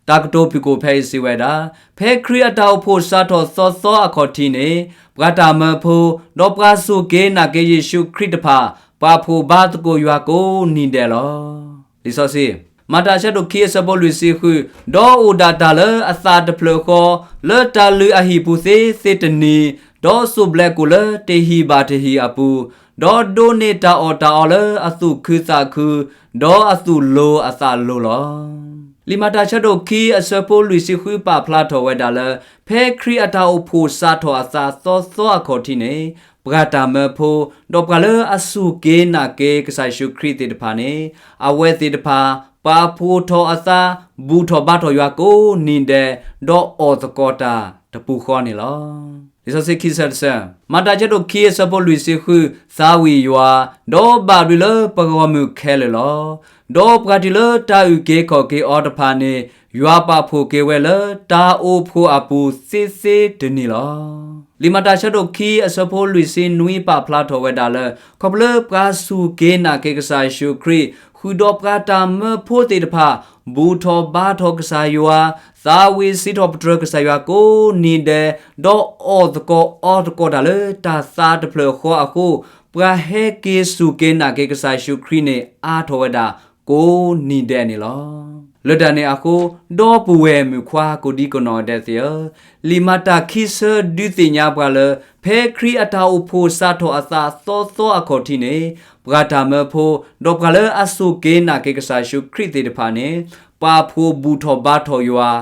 တၢ်ကတိၤဖုၣ်ကိာ်ဖဲအံၤစံးဝဲဒၣ်, ဖဲခရံာ်အတၢ်အိၣ်ဖှိၣ်စးထီၣ်သီသီအခီၣ်ထံးန့ၣ် ပှၤတၢ်မၢဖိ ဒီးပှၤစူၢ်က့ၤနာ်က့ၤယ့ၣ်ၡူးခရံာ်တဖၣ် ပာ်ဖှိၣ်ဘါသကိးယွၤကိးနံၤဒဲးလီၤ. လံာ်စီဆှံ, မၤတၢ်အဆၢဒိၣ်ခံအဆၢဖိလွံၢ်ဆံဃု, ဒီးအိၣ်ဒၣ်တၢ်လၢအသးတဖျၢၣ်ဃီ လၢတၢ်လုၢ်အဟံၣ်ပူၤသ့သ့တနံၤ, ဒီးစိၢ်ဘျဲးကိၣ်လၢတဟံၣ်ဘၣ်တဟံၣ်အပူၤ, ဒီးဒိးန့ၢ်တၢ်အီၣ်တၢ်အီလၢအသူၣ်ခုသးခု, ဒီးအသူၣ်လိၤအသးလိၤလီၤ. လံာ်မၤတၢ်ဆၢဒိၣ်ခံအဆၢဖိလွံၢ်ဆံဃုပာ်ဖျါထီၣ်ဝဲဒၣ်လၢ ဖဲခရံာ်အတၢ်အိၣ်ဖှိၣ်စးထီၣ်အသးသီသီအခီၣ်ထံးန့ၣ် ပှၤတၢ်မၢဖိ ဒီးပှၤလၢအစူၢ်က့ၤနာ်က့ၤကစၢ်ယ့ၣ်ၡူးခရံာ်သ့ၣ်တဖၣ်န့ၣ် အဝဲသ့ၣ်တဖၣ် ပာ်ဖှိၣ်ထီၣ်အသး ဘူၣ်ထီၣ်ဘါထီၣ်ယွၤကိးနံၤဒဲး ဒီးအီၣ်သကိးတၢ်တပူၤဃီန့ၣ်လီၤ. လံာ်စီဆှံခံဆၢတဆၢ, မၤတၢ်ဆၢဒိၣ်ခံအဆၢဖိလွံၢ်ဆံဃု, သးဝံၣ်ယွၤ, ဒီးဘၣ်ဘျုးလၢပဂီၢ်မုၢ်ခဲလၢာ်လီၤ. ဒီးပှၤတုၤလၢတၢ်အုၣ်က့ၤခီၣ်က့ၤအီၤတဖၣ်န့ၣ် ယွၤပာ်ဖှိၣ်က့ၤဝဲလၢတၢ်အိၣ်ဖှိၣ်အပူၤသ့သ့တနံၤလီၤ. လံာ်မၤတၢ်ဆၢဒိၣ်ခံအဆၢဖိလွံၢ်ဆံနွံပာ်ဖျါထီၣ်ဝဲဒၣ်လၢ ခီဖျိလၢပှၤစူၢ်က့ၤနာ်က့ၤကစၢ်ယ့ၣ်ၡူးခရံာ် ဃုာ်ဒီးပှၤတၢ်မၢဖိသ့ၣ်တဖၣ် ဘူၣ်ထီၣ်ဘါထီၣ်ကစၢ်ယွၤ, သးဝံၣ်စံးထီၣ်ပတြၢၤကစၢ်ယွၤကိးနံၤဒဲး, ဒီးအီၣ်သကိးအီသကိးတၢ်လၢတၢ်သးတဖျၢၣ်ဃီအဃိ, ပှၤဟဲက့ၤစူၢ်က့ၤနာ်က့ၤကစၢ်ယ့ၣ်ၡူးခရံာ်န့ၣ် အါထီၣ်ဝဲဒၣ်ကိးနံၤဒဲးန့ၣ်လီၤ. လၢတၢ်န့ၣ်အဃိ, ဒီပုၢ်ဝဲၢ်မုၣ်ခွါကိးဒံကနီၢ်ဒဲးသ့ၣ်ဧၢ, လံာ်မၤတၢ်ခံဆၢဒုးသ့ၣ်ညါပှၤလၢ ဖဲခရံာ်အတၢ်အိၣ်ဖှိၣ်စးထီၣ်အသးသီသီအခီၣ်ထံးန့ၣ် ပှၤတၢ်မၢဖိ ဒီးပှၤလၢအစူၢ်က့ၤနာ်က့ၤကစၢ်ယ့ၣ်ၡူးခရံာ်သ့ၣ်တဖၣ်န့ၣ် ပာ်ဖှိၣ်ဘူၣ်ထီၣ်ဘါထီၣ်ယွၤ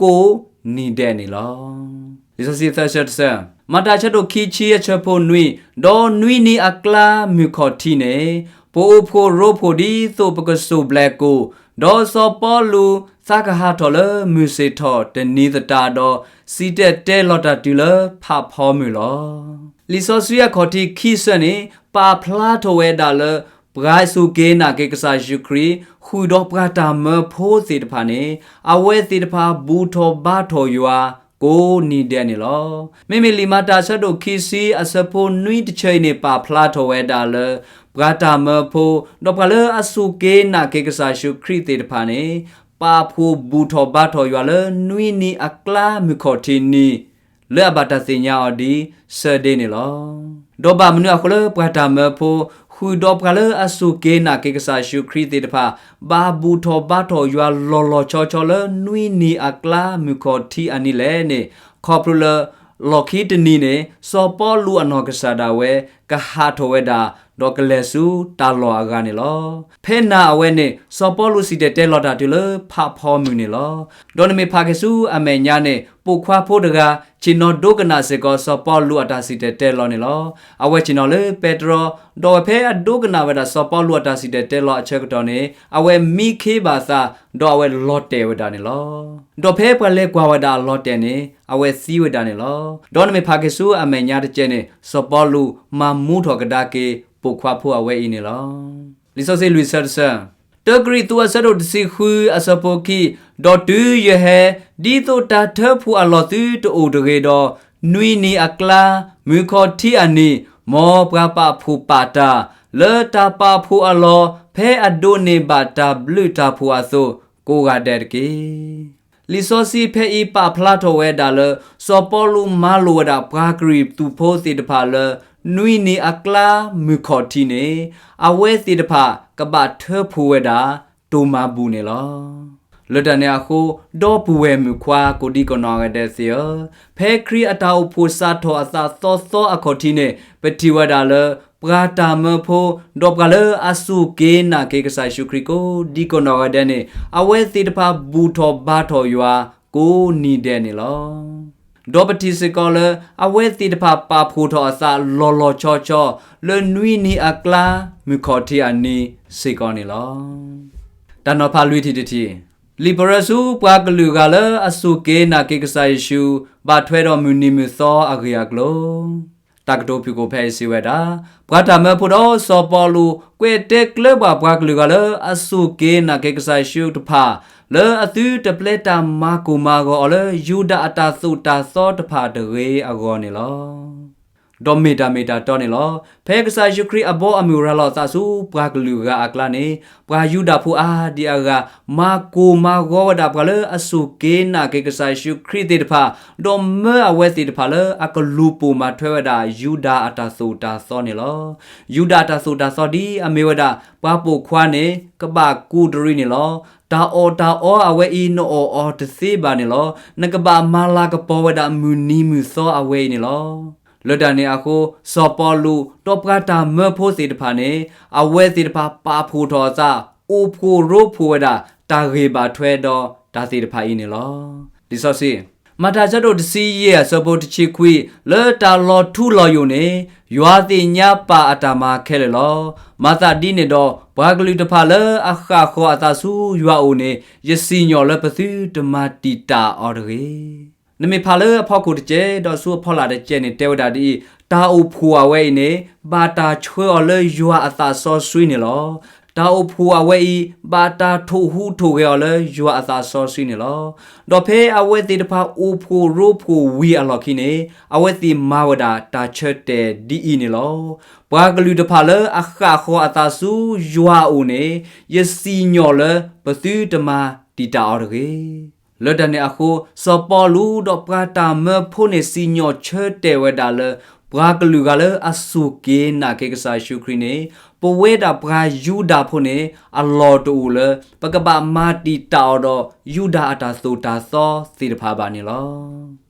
ကိးနံၤဒဲးန့ၣ်လီၤ. လံာ်စီဆှံသၢဆၢတဆၢ, မၤတၢ်ဆၢဒိၣ်ခံဆံအဆၢဖိနွံ, ဒီးနွံနံၤအကျါမုၢ်ခီၣ်ထံးန့ၣ် ပအိၣ်ဖှိၣ်ရိဖှိၣ်ဒ်သိးပကစိၢ်ဘျဲးကိၣ်, ဒီးစီၤပီလူးသးကဟးထီၣ်လၢမုၢ်ဆ့ၣ်ထီၣ်တနံၤသတးဒီး စံၣ်တဲၤတဲလီၤတၢ်တုၤလၢဖးဖီမုၢ်လီၤ. လံာ်စီဆှံအခီၣ်ထံးခံဆၢန့ၣ် ပာ်ဖျါထီၣ်ဝဲဒၣ်လၢ ပှၤစူၢ်က့ၤနာ်က့ၤကစၢ်ယ့ၣ်ၡူးခရံာ် ဃုာ်ဒီးပှၤတၢ်မၢဖိသ့ၣ်တဖၣ်န့ၣ် အဝဲသ့ၣ်တဖၣ်ဘူၣ်ထီၣ်ဘါထီၣ်ယွၤ ကိးနံၤဒဲးန့ၣ်လီၤ. မ့မ့ၢ်လံာ်မၤတၢ်ဆၢဒိၣ်ခံဆံအဆၢဖိနွံတဆၢအံၤန့ၣ် ပာ်ဖျါထီၣ်ဝဲဒၣ်လၢ ပှၤတၢ်မၢဖိ ဒီးပှၤလၢအစူၢ်က့ၤနာ်က့ၤကစၢ်ယ့ၣ်ၡူးခရံာ်သ့ၣ်တဖၣ်န့ၣ် ပာ်ဖှိၣ်ဘူၣ်ထီၣ်ဘါထီၣ်ယွၤလၢနွံနံၤအကျါမုၢ်ခီၣ်ထံးနံၤ လၢအဘၣ်တၢ်သ့ၣ်ညါအီၤဒ် Sunday န့ၣ်လီၤ. ဒီးဘၣ်မနုၤအဃိလၢပှၤတၢ်မၢဖိ ဃုာ်ဒီးပှၤလၢအစူၢ်က့ၤနာ်က့ၤကစၢ်ယ့ၣ်ၡူးခရံာ်သ့ၣ်တဖၣ် ဘၣ်ဘူၣ်ထီၣ်ဘါထီၣ်ယွၤလီၤလီၤဆီဆီလၢနွံနံၤအကျါမုၢ်ခီၣ်ထံးအနံၤလဲၣ်န့ၣ် ခီဖျိလၢ လီၢ်ခံတနံၤန့ၣ် စီၤပီလူးအနီၢ်ကစၢ်ဒၣ်ဝဲ ကဟးထီၣ်ဝဲဒၣ် ဒီးကလဲၤဆူတၢ်လီၢ်အဂၤန့ၣ်လီၤ. ဖဲနၤအဝဲန့ၣ် စီၤပီလူးစံၣ်တဲၤတဲလီၤတၢ်တုၤလၢဖးဖီမုၢ်န့ၣ်လီၤ. ဒီးနမ့ၢ်ဖးက့ၤဆူအမဲာ်ညါန့ၣ် ပိာ်ခွါဖိတဂၤ ဆ့ၣ်နီၤဒိကနၣ်စ့ၢ်ကီး စီၤပီလူးအတၢ်စံၣ်တဲၤတဲလီၤန့ၣ်လီၤ. အဝဲဆ့ၣ်နီၤလၢပဲတြီ, ဒီးအဝဲဖဲအဒိကနၣ်ဝဲဒၣ် စီၤပီလူးအတၢ်စံၣ်တဲၤတဲလီၤအဆၢကတီၢ်န့ၣ် အဝဲမံခ့ဘၣ်အသး, ဒီးအဝဲလီၤတဲာ်ဝဲဒၣ်န့ၣ်လီၤ. ဒီးဖဲပှၤလဲၤကွၢ်ဝဲဒၣ်အလီၤတဲာ်န့ၣ် အဝဲသံဝဲဒၣ်န့ၣ်လီၤ. ဒီးနမ့ၢ်ဖးက့ၤဆူအမဲာ်ညါတကဲးန့ၣ် စီၤပီလူးမၤမူထီၣ်ကဒါက့ၤ ပိာ်ခွါဖိအဝဲအံၤန့ၣ်လီၤ. လံာ်စီဆှံလွံၢ်ဆၢတဆၢ, တၢကရံၣ်သူးအဆၢဒိၣ်တဆံဃုအဆၢဖိခံ, ဒီးတုၤယဟဲ, ဒ်သိးတၢ်ထၢဖှိၣ်အလီၢ်သုတအိၣ်တဂ့ၤဒီး, နွံနံၤအကျါ, မုၢ်ခီၣ်ထံးအနံၤ, မ်ပှၤပာ်ဖှိၣ်ပာ်တၢ်, လၢတၢ်ပာ်ဖှိၣ်အလီၢ် ဖဲအဒိးန့ၢ်ဘၣ်တၢ်ဘျုးတၢ်ဖှိၣ်အသိး, ကိးဂၤဒဲးတက့ၢ်. လံာ်စီဆှံဖဲအံၤပာ်ဖျါထီၣ်ဝဲဒၣ်လၢ စီၤပီလူးမၤလိာ်ဝဲဒၣ်ပှၤကရံၣ်သူးဖိသ့ၣ်တဖၣ်လၢ နွံနံၤအကျါမုၢ်ခီၣ်ထံးန့ၣ် အဝဲသ့ၣ်တဖၣ်ကဘၣ်ထၢဖှိၣ်ဝဲဒၣ် တိၢ်မၤဘူၣ်န့ၣ်လီၤ. လၢတၢ်န့ၣ်အဃိ, ဒီပုၢ်ဝဲၢ်မုၣ်ခွါကိးဒံကနီၢ်ဂၤဒဲးသ့ၣ်ဧၢ, ဖဲခရံာ်အတၢ်အိၣ်ဖှိၣ်စးထီၣ်အသးသီသီအခီၣ်ထံးန့ၣ် ပထံၣ်ဝဲဒၣ်လၢ ပှၤတၢ်မၢဖိ ဒီးပှၤလၢအစူၢ်က့ၤနာ်က့ၤကစၢ်ယ့ၣ်ၡူးခရံာ်ကိးဒံကနီၢ်ဂၤဒဲးန့ၣ် အဝဲသ့ၣ်တဖၣ်ဘူၣ်ထီၣ်ဘါထီၣ်ယွၤကိးနံၤဒဲးန့ၣ်လီၤ. ဒီးပထံၣ်စ့ၢ်ကီးလၢ အဝဲသ့ၣ်တဖၣ်ပာ်ဖှိၣ်ထီၣ်အသးလီၤလီၤဆီဆီ လၢနွံနံၤအကျါ မုၢ်ခီၣ်ထံးအနံၤစ့ၢ်ကီးန့ၣ်လီၤ. တၢ်နီၤဖးလွံၢ်ထံၣ်တထံၣ်, လံာ်ပရၢဆူပှၤကလုာ်ဂၤလၢအစူၢ်က့ၤနာ်က့ၤကစၢ်ယ့ၣ်ၡူး ဘၣ်ထွဲဒီးမုၢ်နံၤမုၢ်သီအဂ့ၢ်အကျိၤ တၢ်ကတိၤဖုၣ်ကိာ်ဖဲအံၤစံးဝဲဒၣ်, ပှၤတၢ်မၢဖိဒီးစီၤပီလူး ကွဲးတဲကျၢၤဘၣ်ပှၤကလုာ်ဂၤလၢအစူၢ်က့ၤနာ်က့ၤကစၢ်ယ့ၣ်ၡူးတဖၣ် လၢအသုတပျဲတၢ်မၤကိၢ်မၤဂီၤအီၤလၢ ယူဒၤအတၢ်သိၣ်တၢ်သီတဖၣ်တဂ့ၤအဂီၢ်န့ၣ်လီၤ. ဒီးမ့ၢ်တၢ်မ့ၢ်တၢ်တီန့ၣ်လီၤ. ဖဲကစၢ်ယ့ၣ်ၡူးခရံာ်အဘီအမုၢ်ရၤလီၤအသးဆူပှၤကလုာ်ဂၤအကျါန့ၣ် ပှၤယူဒၤဖိအါဒံအါဂၤ မၤကိၢ်မၤဂီၤဝဲဒၣ်ပှၤလၢအစူၢ်က့ၤနာ်က့ၤကစၢ်ယ့ၣ်ၡူးခရံာ်သ့ၣ်တဖၣ်, ဒီးမၢအဝဲသ့ၣ်တဖၣ်လၢအကလူၤပိာ်မၤထွဲဝဲဒၣ် ယူဒၤအတၢ်သိၣ်တၢ်သီန့ၣ်လီၤ. ယူဒၤအတၢ်သိၣ်တၢ်သီဒ်အမ့ၢ်ဝဲဒၣ် ပှၤပိာ်ခွါန့ၣ် ကဘၣ်ကူးတရံးန့ၣ်လီၤ. တၢ်အီၣ်တၢ်အီအဝဲအံၤ နအီၣ်အီၤတသ့ဘၣ်န့ၣ်လီၤ. နကဘၣ်မၤလၤကပီၤဝဲဒၣ်မုၢ်နံၤမုၢ်သီအဝဲအံၤန့ၣ်လီၤ. လၢတၢ်န့ၣ်အဃိ စီၤပီလူး ဒီးပှၤတၢ်မၢဖိသ့ၣ်တဖၣ်န့ၣ် အဝဲသ့ၣ်တဖၣ်ပာ်ဖှိၣ်ထီၣ်အသး အိၣ်ဖှိၣ်ရိဖှိၣ်ဝဲဒၣ် တၢ်ဂ့ၢ်ဘၣ်ထွဲဒီးတၢ်သ့ၣ်တဖၣ်အံၤန့ၣ်လီၤ. လံာ်စီဆှံ, မၤတၢ်ဆၢဒိၣ်တဆံယဲၢ်အဆၢဖိတဆံခွံ, လၢတၢ်လီၤထူလီၤယိာ်န့ၣ် ယွၤသ့ၣ်ညါပၢ်အတၢ်မၤခဲလၢာ်လီၤ. မၤသးဒ်န့ၣ်ဒီး ပှၤကလုာ်တဖၣ်လၢအဃၣ်ဃီၤအသးဆူယွၤအအိၣ်န့ၣ် ယစံၣ်ညီၣ်လၢပသုတမၤတံာ်တာ်အီၤတဂ့ၤ. နမ့ၢ်ဖးလၢအဖီခိၣ်တကဲး ဒီးဆူအဖီလာ်တကဲးန့ၣ် တဲဝဲဒၣ်ဒ်အံၤ, တၢ်အိၣ်ဖှိၣ်အဝဲအံၤန့ၣ် ဘၣ်တၢ်ဆှၢအီၤလၢယွၤအသးစီဆှံန့ၣ်လီၤ. တၢ်အိၣ်ဖှိၣ်အဝဲအံၤ ဘၣ်တၢ်ထိၣ်ဟူးထိၣ်ဂဲၤအီၤလၢယွၤအသးစီဆှံန့ၣ်လီၤ. ဒီးဖဲအဝဲသ့ၣ်တဖၣ်အိၣ်ဖှိၣ်ရိဖှိၣ်ဝံၤအလီၢ်ခံန့ၣ် အဝဲသ့ၣ်မၤဝဲဒၣ်တၢ်ဆၢတဲာ်ဒ်အံၤန့ၣ်လီၤ. ပှၤကလုာ်တဖၣ်လၢအဃၣ်ဃီၤအသးဆူယွၤအအိၣ်န့ၣ် ယစံၣ်ညီၣ်လၢပသုတမၤတံာ်တာ်အီၤတဂ့ၤ. လၢတၢ်န့ၣ်အဃိ စီၤပီလူးဒီးပှၤတၢ်မၢဖိန့ၣ် စံၣ်ညီၣ်ဆၢတဲာ်ဝဲဒၣ်လၢ ပှၤကလုာ်ဂၤလၢအစူၢ်က့ၤနာ်က့ၤကစၢ်ယ့ၣ်ၡူးခရံာ်န့ၣ် ပဝဲဒၣ်ပှၤယူဒၤဖိန့ၣ် အလီၢ်တအိၣ်လၢ ပကဘၣ်မၤတံာ်တာ်အီၤဒီး ယူဒၤအတၢ်သိၣ်တၢ်သီသ့ၣ်တဖၣ်ဘၣ်န့ၣ်လီၤ.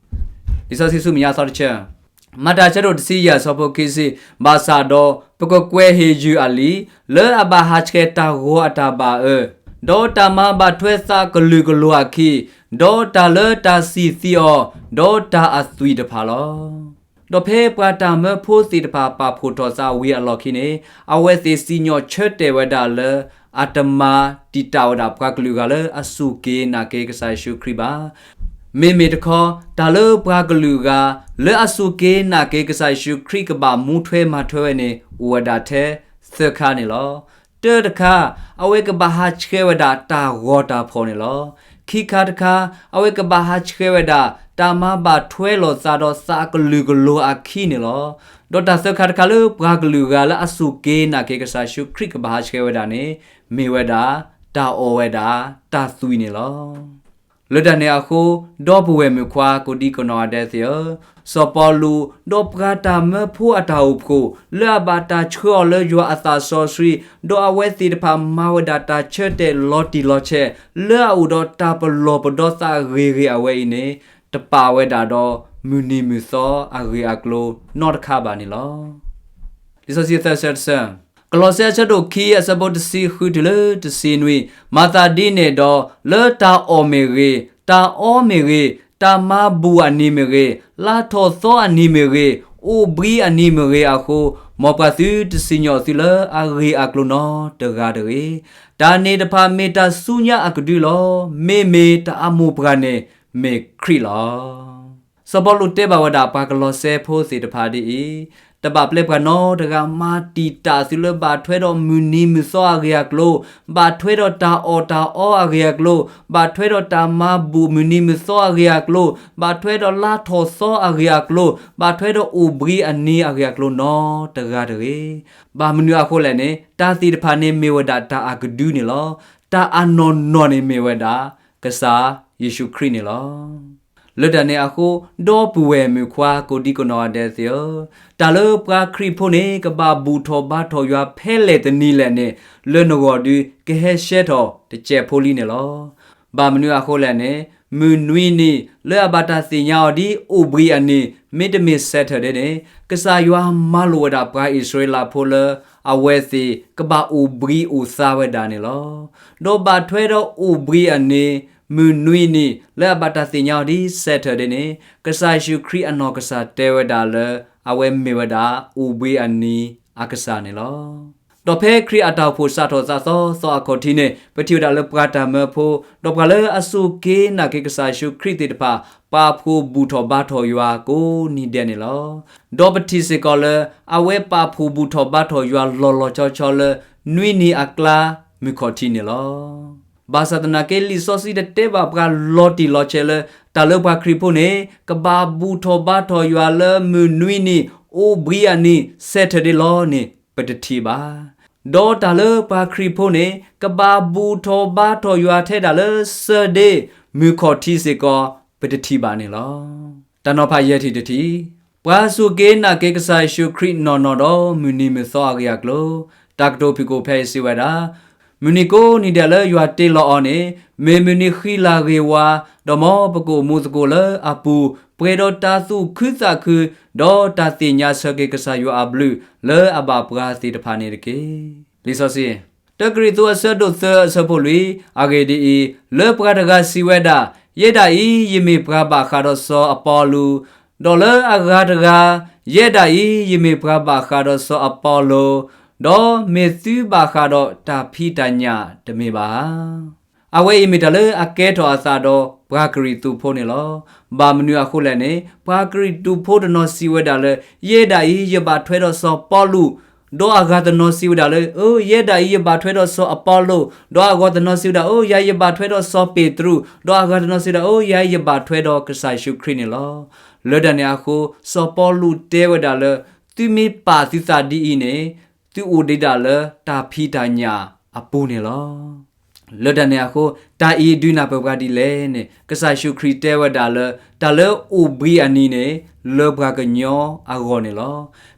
လံာ်စီဆှံဆူမဲာ်ညါသီတဆၢ, မၤတၢ်ဆၢဒိၣ်တဆံယဲၢ်အဆၢဖိခံဆံ, ဘၣ်ဆၣ်ဒီးပကကွဲးဟ့ၣ်ယုၢ်အလံာ်, လၢအဘၣ်ဟးဆှဲးတၢ်ဂီၤအတၢ်ဘၣ်အၢ, ဒီးတၢ်မၤဘၣ်ထွဲသးကလုာ်ကလိၤအခံ, ဒီးတၢ်လၢတၢ်စံၣ်သံအီၤ, ဒီးတၢ်အသွံၣ်တဖၣ်လီၤ. ဒီးဖဲပှၤတၢ်မၢဖိသ့ၣ်တဖၣ်ပာ်ဖှိၣ်ထီၣ်သးဝံၤအလီၢ်ခံန့ၣ် အဝဲသ့ၣ်စံၣ်ညီၣ်ဆၢတဲာ်ဝဲဒၣ်လၢ အတမၤတံာ်တာ်ဝဲဒၣ်ပှၤကလုာ်ဂၤလၢအစူၢ်က့ၤနာ်က့ၤကစၢ်ယ့ၣ်ၡူးခရံာ်ဘၣ်. မ့မ့ၢ်တခီ တၢ်လၢပှၤကလုာ်ဂၤ လၢအစူၢ်က့ၤနာ်က့ၤကစၢ်ယ့ၣ်ၡူးခရံာ်ကဘၣ်မူထွဲမၤထွဲဝဲန့ၣ် အိၣ်ဝဲဒၣ်ထဲသၢခါန့ၣ်လီၤ. တၢတခါ, အဝဲကဘၣ်ဟးဆှဲးဝဲဒၣ်တၢ်ဂီၤတၢ်ဖီၣ်န့ၣ်လီၤ. ခံခါတခါ, အဝဲကဘၣ်ဟးဆှဲးဝဲဒၣ် တၢ်မၤဘၣ်ထွဲလိာ်သးဒီးသးကလုာ်ကလိၤအခံန့ၣ်လီၤ. ဒီးတၢ်သၢခါတခါလၢပှၤကလုာ်ဂၤလၢအစူၢ်က့ၤနာ်က့ၤကစၢ်ယ့ၣ်ၡူးခရံာ်ကဘၣ်ဟးဆှဲးဝဲဒၣ်န့ၣ် မ့ၢ်ဝဲဒၣ် တၢ်အီၣ်ဝဲဒၣ် တၢ်သွံၣ်န့ၣ်လီၤ. လၢတၢ်န့ၣ်အဃိ, ဒီပုၢ်ဝဲၢ်မုၣ်ခွါကိးဒံကနီၢ်ဂၤဒဲးသ့ၣ်ဧၢ, စီၤပီလူး ဒီးပှၤတၢ်မၢဖိအတၢ်အိၣ်ဖှိၣ် လၢအဘၣ်တၢ်ဆှၢအီၤလၢယွၤအသးစီဆှံ, ဒီးအဝဲသ့ၣ်တဖၣ်မၤဝဲဒၣ်တၢ်ဆၢတဲာ်လီၤတံၢ်လီၤဆဲး လၢအအိၣ်ဒီးတၢ်ပလီၢ်ပဒီသးဂ့ၤဂ့ၤအဝဲအံၤန့ၣ် တပာ်ဝဲဒၣ်ဒီးမုၢ်နံၤမုၢ်သီအဂ့ၢ်အကျိၤနီတခါဘၣ်န့ၣ်လီၤ. လံာ်စီဆှံသၢဆၢတဆၢ, ကလီးစဲအဆၢဒိၣ်ခံအဆၢဖိတဆံဃုတုၤလၢတဆံနွံ, မၤသးဒ်န့ၣ်ဒီး လၢတၢ်အီၣ်မ့ၢ်ဂ့ၤ, တၢ်အီမ့ၢ်ဂ့ၤ, တၢ်မၤဘူၣ်အနံၤမ့ၢ်ဂ့ၤ, လါထီၣ်သီအနံၤမ့ၢ်ဂ့ၤ, အိၣ်ဘှံးအနံၤမ့ၢ်ဂ့ၤအဃိ, မ်ပှၤသုတစံၣ်ညီၣ်သုလၢအဂ့ၢ်အကျိၤနီတဂၤတဂ့ၤ. တၢ်န့ၣ်တဖၣ်မ့ၢ်တၢ်ဆူညါအကဒုလီၤ. မ့မ့ၢ်တၢ်အမိၢ်ပှၢ်န့ၣ် မ့ၢ်ခရံာ်လီၤ. စီၤပီလူးတဲဘၣ်ဝဲဒၣ်ပှၤကလီးစဲဖိသ့ၣ်တဖၣ်ဒ်အံၤ, တဘၣ်ပျဲပှၤနီတဂၤမၤတံာ်တာ်သုလၢဘၣ်ထွဲဒီးမုၢ်နံၤမုၢ်သီအဂ့ၢ်အကျိၤ, ဘၣ်ထွဲဒီးတၢ်အီၣ်တၢ်အီအဂ့ၢ်အကျိၤ, ဘၣ်ထွဲဒီးတၢ်မၤဘူၣ်မုၢ်နံၤမုၢ်သီအဂ့ၢ်အကျိၤ, ဘၣ်ထွဲဒီးလါထီၣ်သီအဂ့ၢ်အကျိၤ, ဘၣ်ထွဲဒီးအိၣ်ဘှံးအနံၤအဂ့ၢ်အကျိၤနီတဂၤတဂ့ၤ. ဘၣ်မနုၤအဃိလဲၣ်န့ၣ် တၢ်သ့ၣ်တဖၣ်န့ၣ်မ့ၢ်ဝဲဒၣ်တၢ်အကဒုန့ၣ်လီၤ. တၢ်အနီၢ်နီၢ်န့ၣ်မ့ၢ်ဝဲဒၣ် ကစၢ်ယ့ၣ်ၡူးခရံာ်န့ၣ်လီၤ. လၢတၢ်န့ၣ်အဃိ ဒီပုၢ်ဝဲၢ်မုၣ်ခွါကိးဒံကနီၢ်ဂၤဒဲးသ့ၣ်ဧၢ, တၢ်လၢပှၤခရံာ်ဖိန့ၣ် ကဘၣ်ဘူၣ်ထီၣ်ဘါထီၣ်ယွၤဖဲလဲၣ်တနံၤလဲၣ်န့ၣ် လၢနဂီၢ်ဒုး ကဟဲရှဲထီၣ်တစဲးဖိလံန့ၣ်လီၤ. ဘၣ်မနုၤအဃိလဲၣ်န့ၣ် မုၢ်နွံနံၤလၢအဘၣ်တၢ်သ့ၣ်ညါအီၤဒ်အိၣ်ဘှံးအနံၤ မ့တမ့ၢ် Saturday န့ၣ် ကစၢ်ယွၤမၤလိာ်ဝဲဒၣ်ပှၤအံၣ်စရ့လးဖိလၢ အဝဲသ့ၣ်ကဘၣ်အိၣ်ဘှံးအိၣ်သါဝဲဒၣ်န့ၣ်လီၤ. ဒီးဘၣ်ထွဲဒီးအိၣ်ဘှံးအနံၤ မုၢ်နွံနံၤလၢအဘၣ်တၢ်သ့ၣ်ညါအီၤဒ် Saturday န့ၣ် ကစၢ်ယ့ၣ်ၡူးခရံာ်အနီၢ်ကစၢ်တဲဝဲဒၣ်လၢ အဝဲမ့ၢ်ဝဲဒၣ်အိၣ်ဘှံးအနံၤအကစၢ်န့ၣ်လီၤ. ဒီးဖဲခရံာ်အတၢ်အိၣ်ဖှိၣ်စးထီၣ်သးသီသီအခီၣ်ထံးန့ၣ် ပထံၣ်ဝဲဒၣ်လၢပှၤတၢ်မၢဖိ ဒီးပှၤလၢအစူၢ်က့ၤနာ်က့ၤကစၢ်ယ့ၣ်ၡူးခရံာ်သ့ၣ်တဖၣ် ပာ်ဖှိၣ်ဘူၣ်ထီၣ်ဘါထီၣ်ယွၤကိးနံၤဒဲးန့ၣ်လီၤ. ဒီးပထံၣ်စ့ၢ်ကီးလၢ အဝဲပာ်ဖှိၣ်ဘူၣ်ထီၣ်ဘါထီၣ်ယွၤလီၤလီၤဆီဆီလၢ နွံနံၤအကျါ မုၢ်ခီၣ်ထံးန့ၣ်လီၤ. ဘၣ်ဆၣ်သနာ်က့ လံာ်စီဆှံတတဲဘၣ်ပှၤလီၤတံၢ်လီၤဆဲးလၢ တၢ်လၢပှၤခရံာ်ဖိန့ၣ် ကဘၣ်ဘူၣ်ထီၣ်ဘါထီၣ်ယွၤလၢမုၢ်နွံနံၤ အိၣ်ဘှံးအနံၤ Saturday လီၤန့ၣ် ပတထံၣ်ဘၣ်. ဒီးတၢ်လၢပှၤခရံာ်ဖိန့ၣ် ကဘၣ်ဘူၣ်ထီၣ်ဘါထီၣ်ယွၤထဲဒၣ်လၢ Sunday မုၢ်ခီၣ်ထံးစ့ၢ်ကီး ပတထံၣ်ဘၣ်န့ၣ်လီၤ. တၢ်နီၤဖးယဲၢ်ထံၣ်တထံၣ်, ပှၤစူၢ်က့ၤနာ်က့ၤကစၢ်ယ့ၣ်ၡူးခရံာ်နီၢ်နီၢ်ဒီးမုၢ်နံၤမုၢ်သီအဂ့ၢ်အကျိၤ, တၢ်ကတိၤဖုၣ်ကိာ်ဖဲအံၤစံးဝဲဒၣ်, မုၢ်နံၤကိးနံၤဒဲးလၢယွၤတ့လီၤအီၤန့ၣ် မ့ၢ်မုၢ်နံၤဃံလၤဂ့ၤဝါ, ဒီးမ်ပကအိၣ်မူသကိးလၢအပူၤ, ပှဲၤဒီးတၢ်သူၣ်ခုသးခု, ဒီးတၢ်သ့ၣ်ညါဆၢက့ၤကစၢ်ယွၤအဘျုးလၢအဘၣ်ပှၤသ့ၣ်တဖၣ်န့ၣ်တက့ၢ်. လံာ်စီဆှံ တၢကရံၣ်သူးအဆၢဒိၣ်သၢအဆၢဖိလွံၢ်, အဂ့ၢ်ဒ်အံၤ, လၢပှၤတဂၤစံးဝဲဒၣ်, ယဲဒၣ်အံၤ ယမ့ၢ်ပှၤဘၣ်ဃးဒီးစီၤအပီလူး, ဒီးလၢအဂၤတဂၤ, ယဲဒၣ်အံၤ ယမ့ၢ်ပှၤဘၣ်ဃးဒီးစီၤအပီလူး, ဒီးမ့ၢ်သုဘၣ်ဃးဒီးတၢ်ဖံးတၢ်ညၣ်တမ့ၢ်ဘၣ်ဧါ. အဝဲအံၤမ့ၢ်တၢ်လၢအကဲထီၣ်အသးဒီးပှၤကရံၣ်သူးဖိန့ၣ်လီၤ. ဘၣ်မနုၤအဃိလဲၣ်န့ၣ် ပှၤကရံၣ်သူးဖိတနီၤစံးဝဲဒၣ်လၢ ယဲဒၣ်အံၤ ယဘၣ်ထွဲဒီးစီၤပီလူး, ဒီးအဂၤတနီၤစံးဝဲဒၣ်လၢ အၢ ယဲဒၣ်အံၤ ယဘၣ်ထွဲဒီးစီၤအပီလူး, ဒီးအဂၤတနီၤစံးဝဲဒၣ် အၢ ယၤအံၤ ယဘၣ်ထွဲဒီးစီၤပ့းတရူး, ဒီးအဂၤတနီၤစံးဝဲဒၣ် အၢ ယၤအံၤ ယဘၣ်ထွဲဒီးကစၢ်ယ့ၣ်ၡူးခရံာ်န့ၣ်လီၤ. လၢတၢ်န့ၣ်အဃိ စီၤပီလူးတဲဝဲဒၣ်လၢ သုမ့ၢ်ပာ်သုသးဒ်အံၤန့ၣ် သုအိၣ်ဒံးဒၣ်လၢတၢ်ဖံးတၢ်ညၣ်အပူၤန့ၣ်လီၤ. လၢတၢ်န့ၣ်အဃိ တၢ်အံၤဒုးနၢ်ပၢၢ်ပှၤဒ်လဲၣ်န့ၣ် ကစၢ်ယ့ၣ်ၡူးခရံာ်တဲဝဲဒၣ်လၢ တၢ်လၢအိၣ်ဘှံးအနံၤန့ၣ် လၢပှၤကညီအဂီၢ်န့ၣ်လီၤ.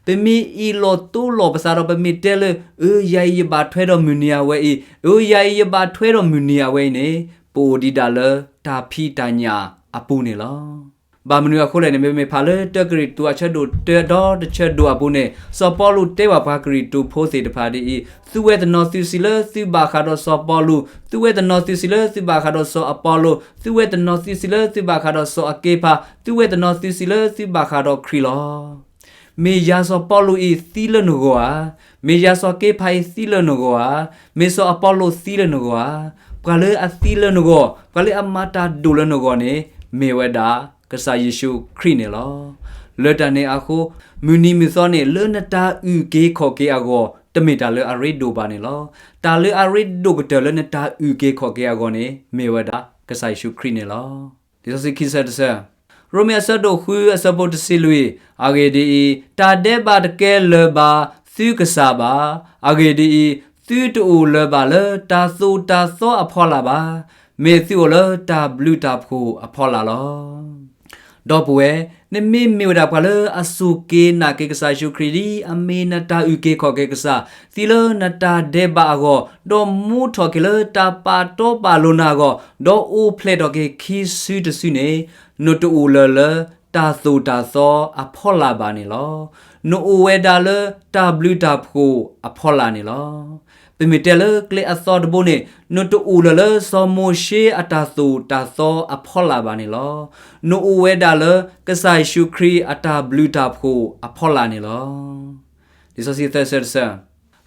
ပမ့ၢ်အ့ၣ်လိာ်တိလိာ်ပသးဒီး ပမ့ၢ်တဲလၢ အၢ ယၤအံၤ ယဘၣ်ထွဲဒီးမုၢ်နံၤအဝဲအံၤ, အၢ ယၤအံၤ ယဘၣ်ထွဲဒီးမုၢ်နံၤအဝဲအံၤန့ၣ် ပအိၣ်ဒံးဒၣ်လၢတၢ်ဖံးတၢ်ညၣ်အပူၤန့ၣ်လီၤ. ဘၣ်မနုၤအဃိလဲၣ်န့ၣ် ပမ့ၢ်ဖးလၢတၢကရံၣ်သူးအဆၢဒိၣ်တၢဒီတဆၢဒိၣ်အပူၤန့ၣ် စီၤပီလူးတဲဘၣ်ပှၤကရံၣ်သူးဖိသ့ၣ်တဖၣ်ဒ်အံၤ, သုဝဲတနီၤသုစံးလၢသုဘၣ်ဃးဒီးစီၤပီလူး, သုဝဲတနီၤသုစံးလၢသုဘၣ်ဃးဒီးစီၤအပီလိး, သုဝဲတနီၤသုစံးလၢသုဘၣ်ဃးဒီးစီၤအက့ဖး, သုဝဲတနီၤသုစံးလၢသုဘၣ်ဃးဒီးခရံာ်လီၤ. မ့ၢ်ယၤစီၤပီလူးအံၤသံလၢနဂီၢ်ဧါ, မ့ၢ်ယၤစီၤက့ဖးအံၤသံလၢနဂီၢ်ဧါ, မ့ၢ်စီၤအပီလိးသံလၢနဂီၢ်ဧါ. ပှၤလၢအသံလၢနဂီၢ်, ပှၤလၢအမၤတၢ်ဒိၣ်လၢနဂီၢ်န့ၣ် မ့ၢ်ဝဲဒၣ် ကစၢ်ယ့ၣ်ၡူးခရံာ်န့ၣ်လီၤ. လၢတၢ်န့ၣ်အဃိ မုၢ်နံၤမုၢ်သီန့ၣ် လၢနတၢ်အုၣ်က့ၤခီၣ်က့ၤအဂီၢ် တမ့ၢ်တၢ်လၢအရ့ဒိၣ်ဘၣ်န့ၣ်လီၤ. တၢ်လၢအရ့ဒိၣ်ကတၢၢ်လၢနတၢ်အုၣ်က့ၤခီၣ်က့ၤအဂီၢ်န့ၣ် မ့ၢ်ဝဲဒၣ် ကစၢ်ယ့ၣ်ၡူးခရံာ်န့ၣ်လီၤ. လံာ်စီဆှံခံဆၢတဆၢ, ရိမ့ၤအဆၢဒိၣ်ဃုအဆၢဖိတဆံလွံၢ်, အဂ့ၢ်ဒ်အံၤ, တၢ်ဒဲးဘးတကဲလၢၤဘၣ်သုကစၢ်ဘၣ်. အဂ့ၢ်ဒ်အံၤ, သုတအိၣ်လၢၤဘၣ်လၢတၢ်သိၣ်တၢ်သီအဖီလာ်ဘၣ်. မ့ၢ်သုအိၣ်လၢတၢ်ဘျုးတၢ်ဖှိၣ်အဖီလာ်လီၤ. ဒီပုၢ်ဝဲၢ်, နမ့မ့ၢ်ဝဲဒၣ်ပှၤလၢအစူၢ်က့ၤနာ်က့ၤကစၢ်ယ့ၣ်ၡူးခရံာ်ဒ် အမ့ၢ်နတၢ်အုၣ်က့ၤခီၣ်က့ၤကစၢ်, သံလၢနတၢ်ဒဲးဘးအဂီၢ်, ဒီးမူထီၣ်က့ၤလၢတၢ်ပာ်တီပာ်လိၤနၤအဂီၢ်, ဒီးအိၣ်ဖျဲၣ်ထီၣ်က့ၤခံစုတစုန့ၣ်, နတအိၣ်လၢၤလၢတၢ်သိၣ်တၢ်သီအဖီလာ်ဘၣ်န့ၣ်လီၤ. နအိၣ်ဝဲဒၣ်လၢတၢ်ဘျုးတၢ်ဖှိၣ်အဖီလာ်န့ၣ်လီၤ. ပမ့ၢ်တဲလၢကျဲအသီတဘိန့ၣ် နတအိၣ်လၢၤလၢစီၤမိၤၡ့အတၢ်သိၣ်တၢ်သီအဖီလာ်ဘၣ်န့ၣ်လီၤ. နအိၣ်ဝဲဒၣ်လၢကစၢ်ယ့ၣ်ၡူးခရံာ်အတၢ်ဘျုးတၢ်ဖှိၣ်အဖီလာ်န့ၣ်လီၤ. လံာ်စီဆှံသၢဆၢတဆၢ,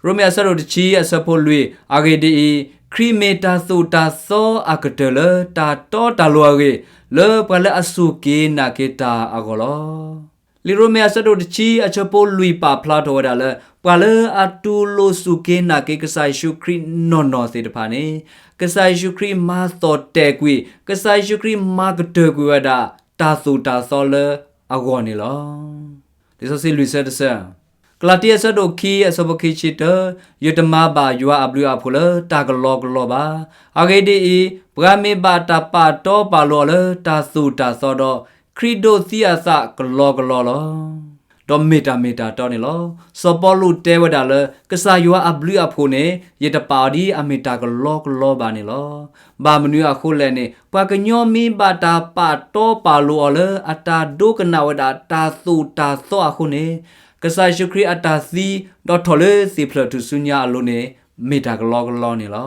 ရိမ့ၤအဆၢဒိၣ်တဆံအဆၢဖိလွံၢ်, အဂ့ၢ်ဒ်အံၤ, ခရံာ်မ့ၢ်တၢ်သိၣ်တၢ်သီအကတၢၢ်လၢတၢ်တီတၢ်လိၤအဂ့ၢ်, လၢပှၤလၢအစူၢ်က့ၤနာ်က့ၤတၢ်အဂီၢ်လီၤ. လံာ်ရိမ့ၤအဆၢဒိၣ်တဆံအဆၢဖိလွံၢ်ပာ်ဖျါထီၣ်ဝဲဒၣ်လၢ ပှၤလၢအတူၢ်လိာ်စူၢ်က့ၤနာ်က့ၤကစၢ်ယ့ၣ်ၡူးခရံာ်နီၢ်နီၢ်သ့ၣ်တဖၣ်န့ၣ် ကစၢ်ယ့ၣ်ၡူးခရံာ်မၤသီၣ်တဲာ်ကွံာ်, ကစၢ်ယ့ၣ်ၡူးခရံာ်မၤကတၢၢ်ကွံာ်ဝဲဒၣ်တၢ်သိၣ်တၢ်သီလၢအဂီၢ်န့ၣ်လီၤ. လံာ်စီဆှံလွံၢ်ဆၢတဆၢ, ကလၤတံအဆၢဒိၣ်ခံအဆၢဖိခံဆံတၢ, ယတမၤဘၣ်ယွၤအဘျုးအဖှိၣ်လၢတၢ်ကလီကလီဘၣ်. အဂ့ၢ်ဒ်အံၤ, ပှၤမ့ၢ်ဘၣ်တၢ်ပာ်တီပာ်လိၤအီၤလၢတၢ်သိၣ်တၢ်သီဒီး, ခရံာ်ဒိးသံအသးကလီကလီလီၤ. ဒီးမ့ၢ်တၢ်မ့ၢ်တၢ်တီန့ၣ်လီၤ. စီၤပီလူးတဲဝဲဒၣ်လၢ ကစၢ်ယွၤအဘျုးအဖှိၣ်န့ၣ် ယတပာ်အီၤဒ်အမ့ၢ်တၢ်ကလီကလီဘၣ်န့ၣ်လီၤ. ဘၣ်မနုၤအဃိလဲၣ်န့ၣ် ပှၤကညီမ့ၢ်ဘၣ်တၢ်ပာ်တီပာ်လိၤအီၤလၢအတၢ်ဒိကနၣ်ဝဲဒၣ်တၢ်သိၣ်တၢ်သီအဃိန့ၣ်, ကစၢ်ယ့ၣ်ၡူးခရံာ်အတၢ်သံ ဒီးထီၣ်လၢသ့ၣ်ဖျၢၣ်ထူၣ်စုညါအလိၤန့ၣ် မ့ၢ်တၢ်ကလီကလီန့ၣ်လီၤ.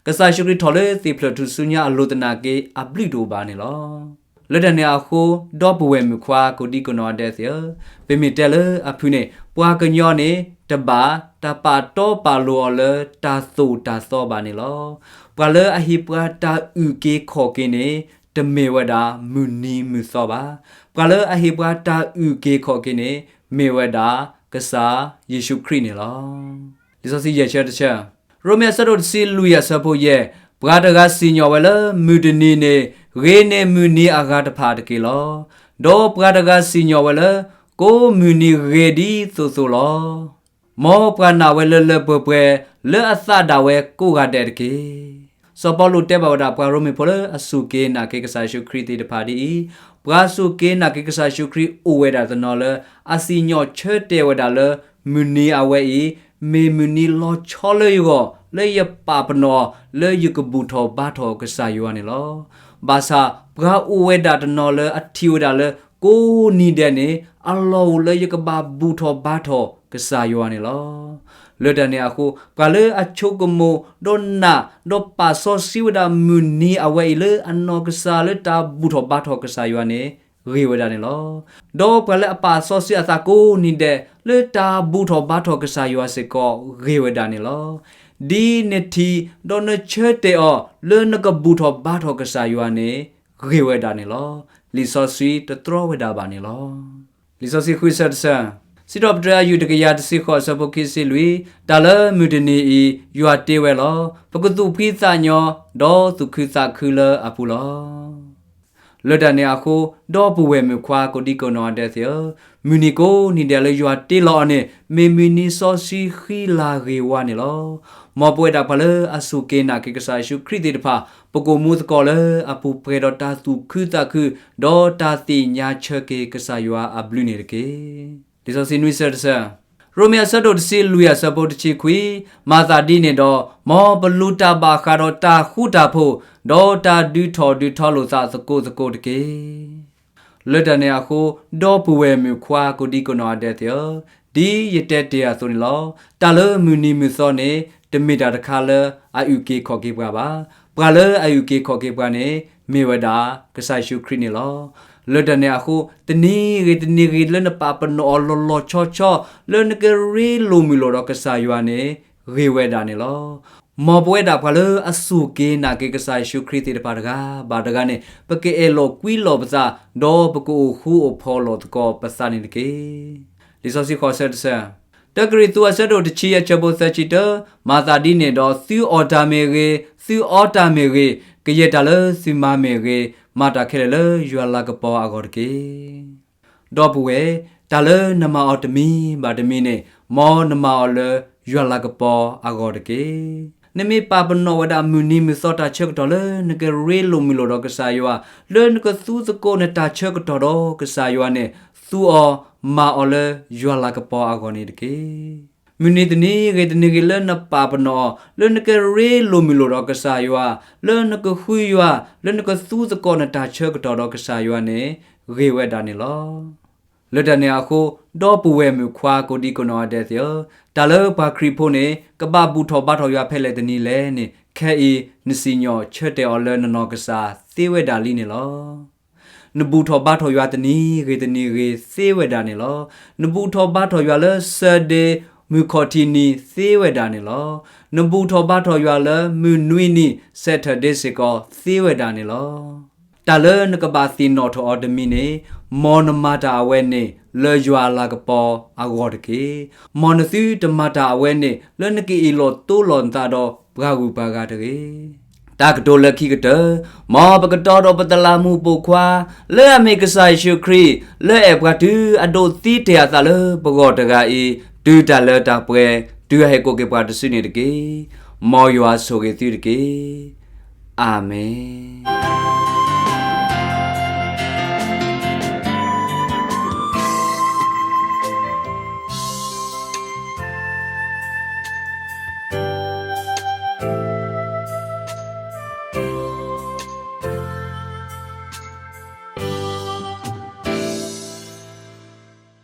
ကစၢ်ယ့ၣ်ၡူးခရံာ်ထီၣ်လၢသ့ၣ်ဖျၢၣ်ထူၣ်စုညါအလိၤသနာ်က့ အဘျုးတအိၣ်ဘၣ်န့ၣ်လီၤ. လၢတၢ်န့ၣ်အဃိ, ဒီပုၢ်ဝဲၢ်မုၣ်ခွါကိးဒံကိးနီၢ်ဒဲးသ့ၣ်ဧၢ, ပမ့ၢ်တဲလၢအဖုၣ်န့ၣ် ပှၤကညီန့ၣ် တဘၣ်တၢ်ပာ်တီပာ်လိၤအီၤလၢတၢ်သိၣ်တၢ်သီဘၣ်န့ၣ်လီၤ. ပှၤလၢအဟ့ၣ်ပှၤတၢ်အုၣ်က့ၤခီၣ်က့ၤန့ၣ် တမ့ၢ်ဝဲဒၣ်မုၢ်နံၤမုၢ်သီဘၣ်. ပှၤလၢအဟ့ၣ်ပှၤတၢ်အုၣ်က့ၤခီၣ်က့ၤန့ၣ် မ့ၢ်ဝဲဒၣ်ကစၢ်ယ့ၣ်ၡူးခရံာ်န့ၣ်လီၤ. လံာ်စီဆှံယဲၢ်ဆၢတဆၢ, ရိမ့ၤအဆၢဒိၣ်တဆံလွံၢ်အဆၢဖိယဲၢ်, ပှၤတဂၤစံၣ်ညီၣ်ဝဲလၢမုၢ်တနံၤန့ၣ် ဂ့ၤန့ၢ်မုၢ်နံၤအဂၤတဖၣ်တက့ၢ်လီၤ. ဒီးပှၤတဂၤစံၣ်ညီၣ်ဝဲလၢ ကိးမုၢ်နံၤဂ့ၤဒ်သိးသိးလီၤ. မ်ပှၤနာ်ဝဲလၢလၢပှဲၤပှဲၤ လၢအသးဒၣ်ဝဲကိးဂၤဒဲးတက့ၢ်. စီၤပီလူးတဲဘၣ်ဝဲဒၣ်ပှၤရိမ့ၤဖိလၢအစူၢ်က့ၤနာ်က့ၤကစၢ်ယ့ၣ်ၡူးခရံာ်သ့ၣ်တဖၣ်ဒ်အံၤ, ပှၤစူၢ်က့ၤနာ်က့ၤကစၢ်ယ့ၣ်ၡူးခရံာ်အိၣ်ဝဲဒၣ်တနီၤလၢ အစံၣ်ညီၣ်ဆၢတဲာ်ဝဲဒၣ်လၢ မုၢ်နံၤအဝဲအံၤ မ့ၢ်မုၢ်နံၤလီၤဆီလၢယဂီၢ် လၢယပာ်ပနီၣ်အီၤ လၢယကဘူၣ်ထီၣ်ဘါထီၣ်ကစၢ်ယွၤန့ၣ်လီၤ. ဘၣ်ဆၣ်ပှၤအိၣ်ဝဲဒၣ်တနီၤလၢအထံၣ်ဝဲဒၣ်လၢ ကိးနံၤဒဲးန့ၣ် အလီၢ်အိၣ်လၢယကဘၣ်ဘူၣ်ထီၣ်ဘါထီၣ်ကစၢ်ယွၤန့ၣ်လီၤ. လၢတၢ်န့ၣ်အဃိ ပှၤလၢအဆိကမိၣ်ဒီးနာ် ဒီးပာ်စီဆှံဝဲဒၣ်မုၢ်နံၤအဝဲအံၤလၢအနီၢ်ကစၢ်လၢတၢ်ဘူၣ်ထီၣ်ဘါထီၣ်ကစၢ်ယွၤန့ၣ် ဂ့ၤဝဲဒၣ်န့ၣ်လီၤ. ဒီးပှၤလၢအပာ်စီဆှံအသးကိးနံၤဒဲး လၢတၢ်ဘူၣ်ထီၣ်ဘါထီၣ်ကစၢ်ယွၤစ့ၢ်ကီး ဂ့ၤဝဲဒၣ်န့ၣ်လီၤ. ဒ်နထံၣ် ဒီးနဆၢတဲာ်အီၤ လၢနကဘူၣ်ထီၣ်ဘါထီၣ်ကစၢ်ယွၤန့ၣ် ဂ့ၤဝဲဒၣ်န့ၣ်လီၤ. လံာ်စီဆှံတတြီဝဲဒၣ်ဘၣ်န့ၣ်လီၤ. လံာ်စီဆှံဃုဆၢတဆၢ, စံးထီၣ်ပတြၢၤအယူၢ်တကယၤတဆံဃိးအဆၢဖိခံဆံလွံၢ်, တၢ်လၢမုၢ်တနံၤအံၤ ယွၤတ့ဝဲလီၤ. ပကသူၣ်ဖှံသးညီ ဒီးသူၣ်ခုသးခုလၢအပူၤလီၤ. လၢတၢ်န့ၣ်အဃိ ဒီပုၢ်ဝဲၢ်မုၣ်ခွါကိးဒံကိးနီၢ်ဒဲးသ့ၣ်ဧၢ, မုၢ်နံၤကိးနံၤဒဲးလၢယွၤတ့လီၤအီၤန့ၣ် မ့ၢ်မုၢ်နံၤစီဆှံဃံလၤဂ့ၤဝါန့ၣ်လီၤ. မ်ပဝဲဒၣ်ပှၤလၢအစူၢ်က့ၤနာ်က့ၤကစၢ်ယ့ၣ်ၡူးခရံာ်သ့ၣ်တဖၣ် ပကအိၣ်မူသကိးလၢအပူၤ ပှဲၤဒီးတၢ်သူၣ်ခုသးခု ဒီးတၢ်သ့ၣ်ညါဆၢက့ၤကစၢ်ယွၤအဘျုးန့ၣ်တက့ၢ်. လံာ်စီဆှံနွံဆၢတဆၢ, ရိမ့ၤအဆၢဒိၣ်တဆံလွံၢ်အဆၢဖိတဆံခွံ, မၤသးဒ်န့ၣ်ဒီး မ်ပလူၤတၢ်ဘၣ်ဃးဒီးတၢ်ဃူတၢ်ဖိး, ဒီးတၢ်ဒုးထီၣ်ဒုးထီလိာ်သးသကိးသကိးတက့ၢ်. လၢတၢ်န့ၣ်အဃိ ဒီပုၢ်ဝဲၢ်မုၣ်ခွါကိးဒံကိးနီၢ်ဒဲးသ့ၣ်ဧၢ, ဒ်ယတဲတ့ၢ်အသိးန့ၣ်လီၤ. တၢ်လၢမုၢ်နံၤမုၢ်သီန့ၣ် တမ့ၢ်တၢ်တခါလၢအအုၣ်က့ၤခီၣ်က့ၤပှၤဘၣ်. ပှၤလၢအအုၣ်က့ၤခီၣ်က့ၤပှၤန့ၣ် မ့ၢ်ဝဲဒၣ်ကစၢ်ယ့ၣ်ၡူးခရံာ်န့ၣ်လီၤ. လၢတၢ်န့ၣ်အဃိ တနံၤဂ့ၤတနံၤဂ့ၤလၢနပာ်ပနီၣ်အီၤလီၤလီၤဆီဆီ လၢနကရ့လိာ်မုာ်လိာ်ဒီးကစၢ်ယွၤန့ၣ် ဂ့ၤဝဲဒၣ်န့ၣ်လီၤ. မ်ပဝဲဒၣ်ပှၤလၢအစူၢ်က့ၤနာ်က့ၤကစၢ်ယ့ၣ်ၡူးခရံာ်သ့ၣ်တဖၣ်တဂၤဘၣ်တဂၤန့ၣ် ပကအဲၣ်လီၤကွံလီၤပသး ဒီးပကအိၣ်ဃူအိၣ်ဖိးလိာ်သကိးပသးန့ၣ်တက့ၢ်. လံာ်စီဆှံဃိးဆၢတဆၢ, တၢကရံၣ်သူးအဆၢဒိၣ်တဆံအဆၢဖိသၢဆံတၢ, မၤသးဒ်န့ၣ်ဒီး သုအီၣ်တၢ်မ့ၢ်ဂ့ၤ, သုအီတၢ်မ့ၢ်ဂ့ၤ, ကယဲၢ်တၢ်လၢသုမၤမ့ၢ်ဂ့ၤ, မၤတၢ်ခဲလၢာ်လၢယွၤလၤကပီၤအဂီၢ်တက့ၢ်. ဒီပုၢ်ဝဲၢ်, တၢ်လၢနမၤအီၤတမံၤဘၣ်တမံၤန့ၣ် မ်နမၤအီၤလၢယွၤလၤကပီၤအဂီၢ်တက့ၢ်. နမ့ၢ်ပာ်ပနီၣ်ဝဲဒၣ်မုၢ်နံၤမုၢ်သီတၢ်ဆၢကတီၢ်လၢနကရ့လိာ်မုာ်လိာ်ဒီးကစၢ်ယွၤ, လၢနကသူသကိးနတၢ်ဆၢကတီၢ်ဒီးကစၢ်ယွၤန့ၣ် သူအီၤမၤအီၤလၢယွၤလၤကပီၤအဂီၢ်န့ၣ်တက့ၢ်. မုၢ်နံၤတနံၤဂ့ၤတနံၤဂ့ၤလၢနပာ်ပနီၣ်အီၤ လၢနကရ့လိာ်မုာ်လိာ်ဒီးကစၢ်ယွၤ, လၢနကဃုယွၤ, လၢနကသူသကိးနတၢ်ဆၢကတီၢ်ဒီးကစၢ်ယွၤန့ၣ် ဂ့ၤဝဲဒၣ်န့ၣ်လီၤ. လၢတၢ်န့ၣ်အဃိ, ဒီပုၢ်ဝဲၢ်မုၣ်ခွါကိးဒံကိးနီၢ်ဂၤဒဲးသ့ၣ်ဧၢ, တၢ်လၢပှၤခရံာ်ဖိန့ၣ် ကဘၣ်ဘူၣ်ထီၣ်ဘါထီၣ်ယွၤဖဲလဲၣ်တနံၤလဲၣ်န့ၣ် ခဲအံၤနစံၣ်ညီၣ်ဆၢတဲာ်အီၤလၢနနီၢ်ကစၢ်သ့ဝဲဒၣ်လံန့ၣ်လီၤ. နဘူၣ်ထီၣ်ဘါထီၣ်ယွၤတနံၤဂ့ၤတနံၤဂ့ၤသ့ဝဲဒၣ်န့ၣ်လီၤ. နဘူၣ်ထီၣ်ဘါထီၣ်ယွၤလၢ Sunday မုၢ်ခီၣ်ထံးနံၤသ့ဝဲဒၣ်န့ၣ်လီၤ. နဘူၣ်ထီၣ်ဘါထီၣ်ယွၤလၢမုၢ်နွံနံၤ Saturday စ့ၢ်ကီးသ့ဝဲဒၣ်န့ၣ်လီၤ. တၢ်လၢနကဘၣ်သ့ၣ်နီၣ်ထီၣ်အီၤတမံၤန့ၣ်, မ်နမၤတၢ်အဝဲန့ၣ် လၢယွၤအလၤကပီၤအဂီၢ်တက့ၢ်. မ်နသုတမၤတၢ်အဝဲန့ၣ် လၢနကအ့ၣ်လိာ်တိလိာ်နသးဒီးပှၤဂုၤပှၤဂၤတဂ့ၤ. တၢ်ကတိၤလၢခံကတၢၢ်, မ်ပကတီဒီးပတလးမူးပိာ်ခွါ လၢအမ့ၢ်ကစၢ်ယ့ၣ်ၡူးခရံာ် လၢအဲၣ်ပှၤတုၤအဒိးသံတ့ၢ်အသးလၢပဂီၢ်တဂၤအံၤ, တုၤတၢ်လၢတၢ်ပှဲၤ, တုၤအဟဲကိးက့ၤပှၤတစုန့ၣ်တက့ၢ်. မ်ယွၤဆိၣ်ဂ့ၤသုတက့ၢ်. အၤမ့ၣ်.